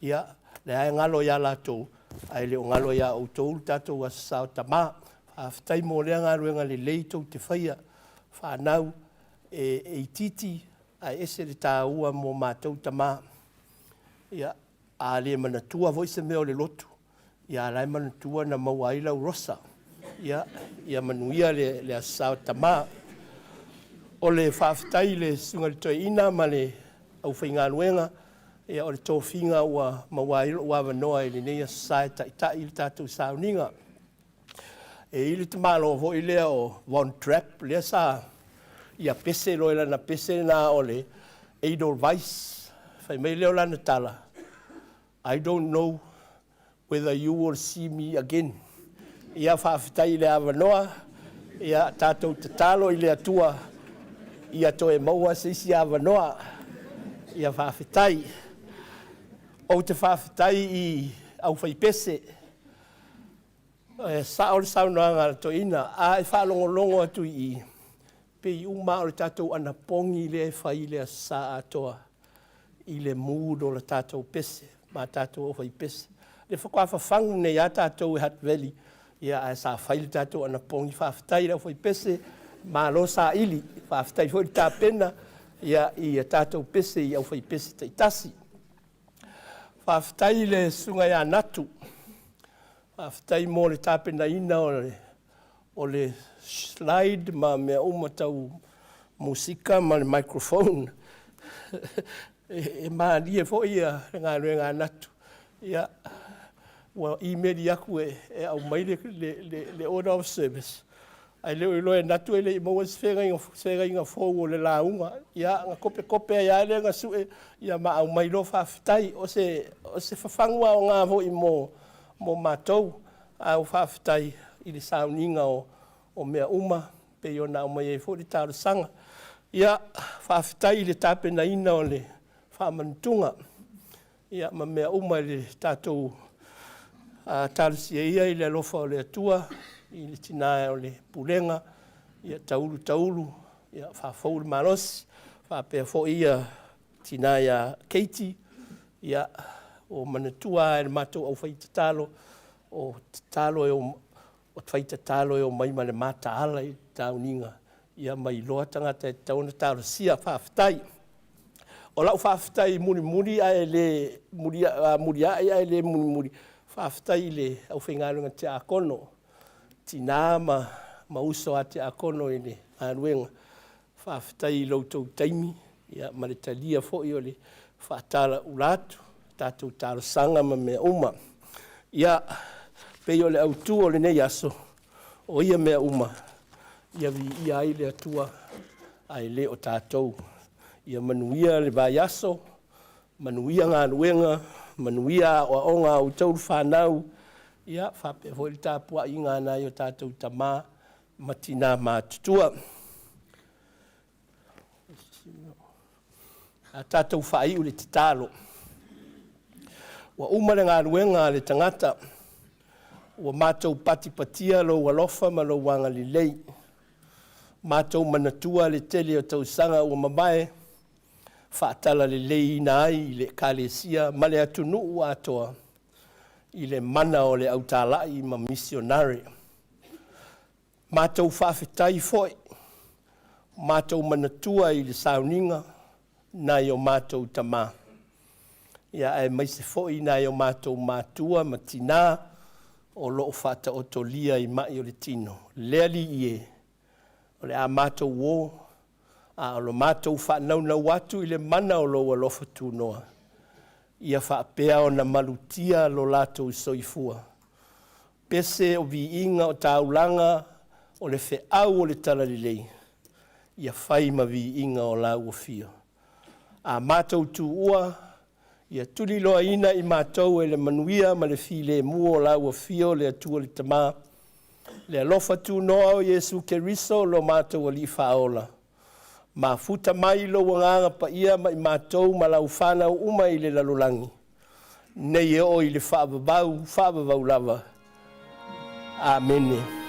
ia, lea lava e galo ia latou, ae le o galo ia outou le tatou Aso Sa o Tama. Faafetai mo lea galuega lelei tou te faia, fanau e itiiti ae ese le taua mo matou tama. Ia, a le manatua foi se mea o le lotu, ia a o la e manatua na maua ai lau rosa. Ia, ia manuia le Aso Sa o Tama. O le faafetai i le susuga i le toeaina ma le aufaigaluega, ia o le tofiga ua maua ai lou avanoa i lenei Aso Sa e taitai le tatou sauniga. E i ai le tamaloa foi lea o Von Trapp lea sa ia pese loa i lana pese lena o le Edelweiss, fai mai lea o lana tala, I don't know whether you will see me again. Ia faafetai i le avanoa, ia tatou tatalo i le Atua ia toe maua se isi avanoa. Ia faafetai. Ou te faafetai i aufaipese. E sao le saunoaga a le toeaina, a e faalogologo atu i i, pei uma lava o le tatou anapogi lea e fai i le Aso Sa atoa i le mood o le tatou pese ma tatou aufaipese. O lea faatoa fafagu nei lava tatou e Hutt Valley, ae sa fai le tatou anapogi. Faafetai i le aufaipese, malo saili, faafetai foi le tapena i a tatou pese i aufaipese taitasi. Faafetai i le susuga ia Natu, faafetai mo le tapenaina o le slide ma mea uma tau musika ma le microphone. E malie foi le galuega a Natu, ia ua imeli atu e aumai le order of service, ae le o iloa e Natu e le i maua se feagaiga fou o le lauga. Ia na topetope ai lava lea na sue ma aumai loa faafetai. O se fafagu aoga foi mo matou, ae ua faafetai i le sauniga o mea uma pei ona aumai ai foi le talosaga. Ia, faafetai i le tapenaina o le faamanatuga ma mea uma i le tatou talosia ia i le alofa o le Atua i le tina o le Pulega, ia taulu taulu, faafou le malosi. Faapea foi tina ia Keiti, ia ua manatua lava e le matou aufaitatalo, o tatalo e faitatalo e omai ma le mataala i le tauniga ma iloa tagata e tatau ona talosia. Faafetai. O lau faafetai mulimuli ae le muliai ae le mulimuli, faafetai i le aufaigaluega tiakono, tina ma uso a tiakono i le galuega, faafetai i lo outou taimi ma le talia foi o le faatalaula atu o tatou talosaga ma mea uma. Ia, pei o le autu o lenei aso, o ia mea uma, ia viia ai le Atua ae le o tatou. Ia manuia le vaiaso, manuia galuega, manuia aoaoga a outou le fanau, ia faapea foi le tapuaiga a nai o tatou tama ma tina matutua. A tatou faaiu i le tatalo. Ua uma le galuega a le tagata, ua matou patipatia lou alofa ma lou agalelei, matou manatua le tele o tausaga ua mavae, faatalaleleiina ai le Ekalesia ma le atunuu atoa i le mana o le autalai ma misionare. Matou faafetai foi, matou manatua i le sauniga nai o matou tama, aemaise foi nai o matou matua ma tina o lo o faataotolia i mai o le tino. Le Alii e, o le a matou o, a o le matou faanaunau atu i le mana o lou alofa tunoa, ia faapea ona malutia lo latou soifua, pese o viiga o taulaga o le feau o le talalelei, ia fai ma viiga o lau afio. A matou tuua, ia tuliloaina i matou e le manuia ma le filemu o lau afio le Atua le Tama, le alofa tunoa o Iesu Keriso lo matou Alii Faaola, mafuta mai lou Agaga Paia ma i matou ma lau fanau uma i le lalolagi, nei e oo i le faavavau, faavavau lava. Amene.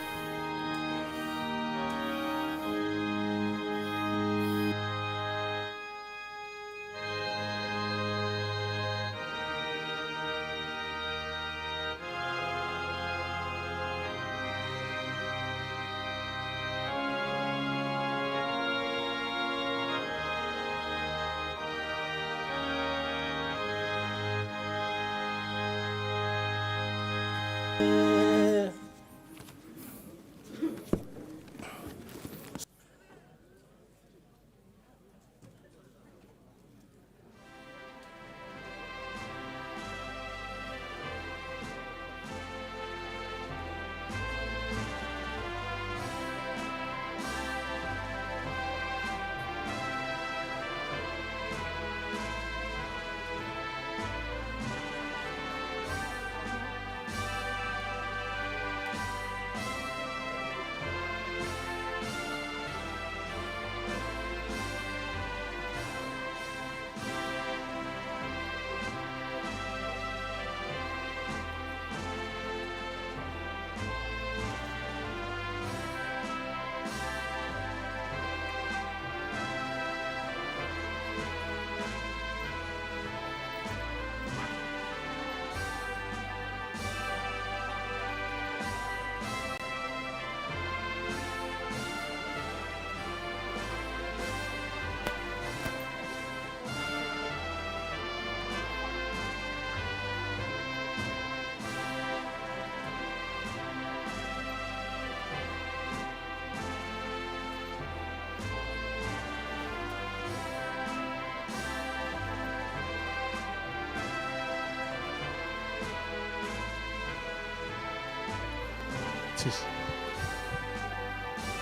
Test.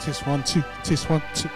Test 1 2. Test 1 2.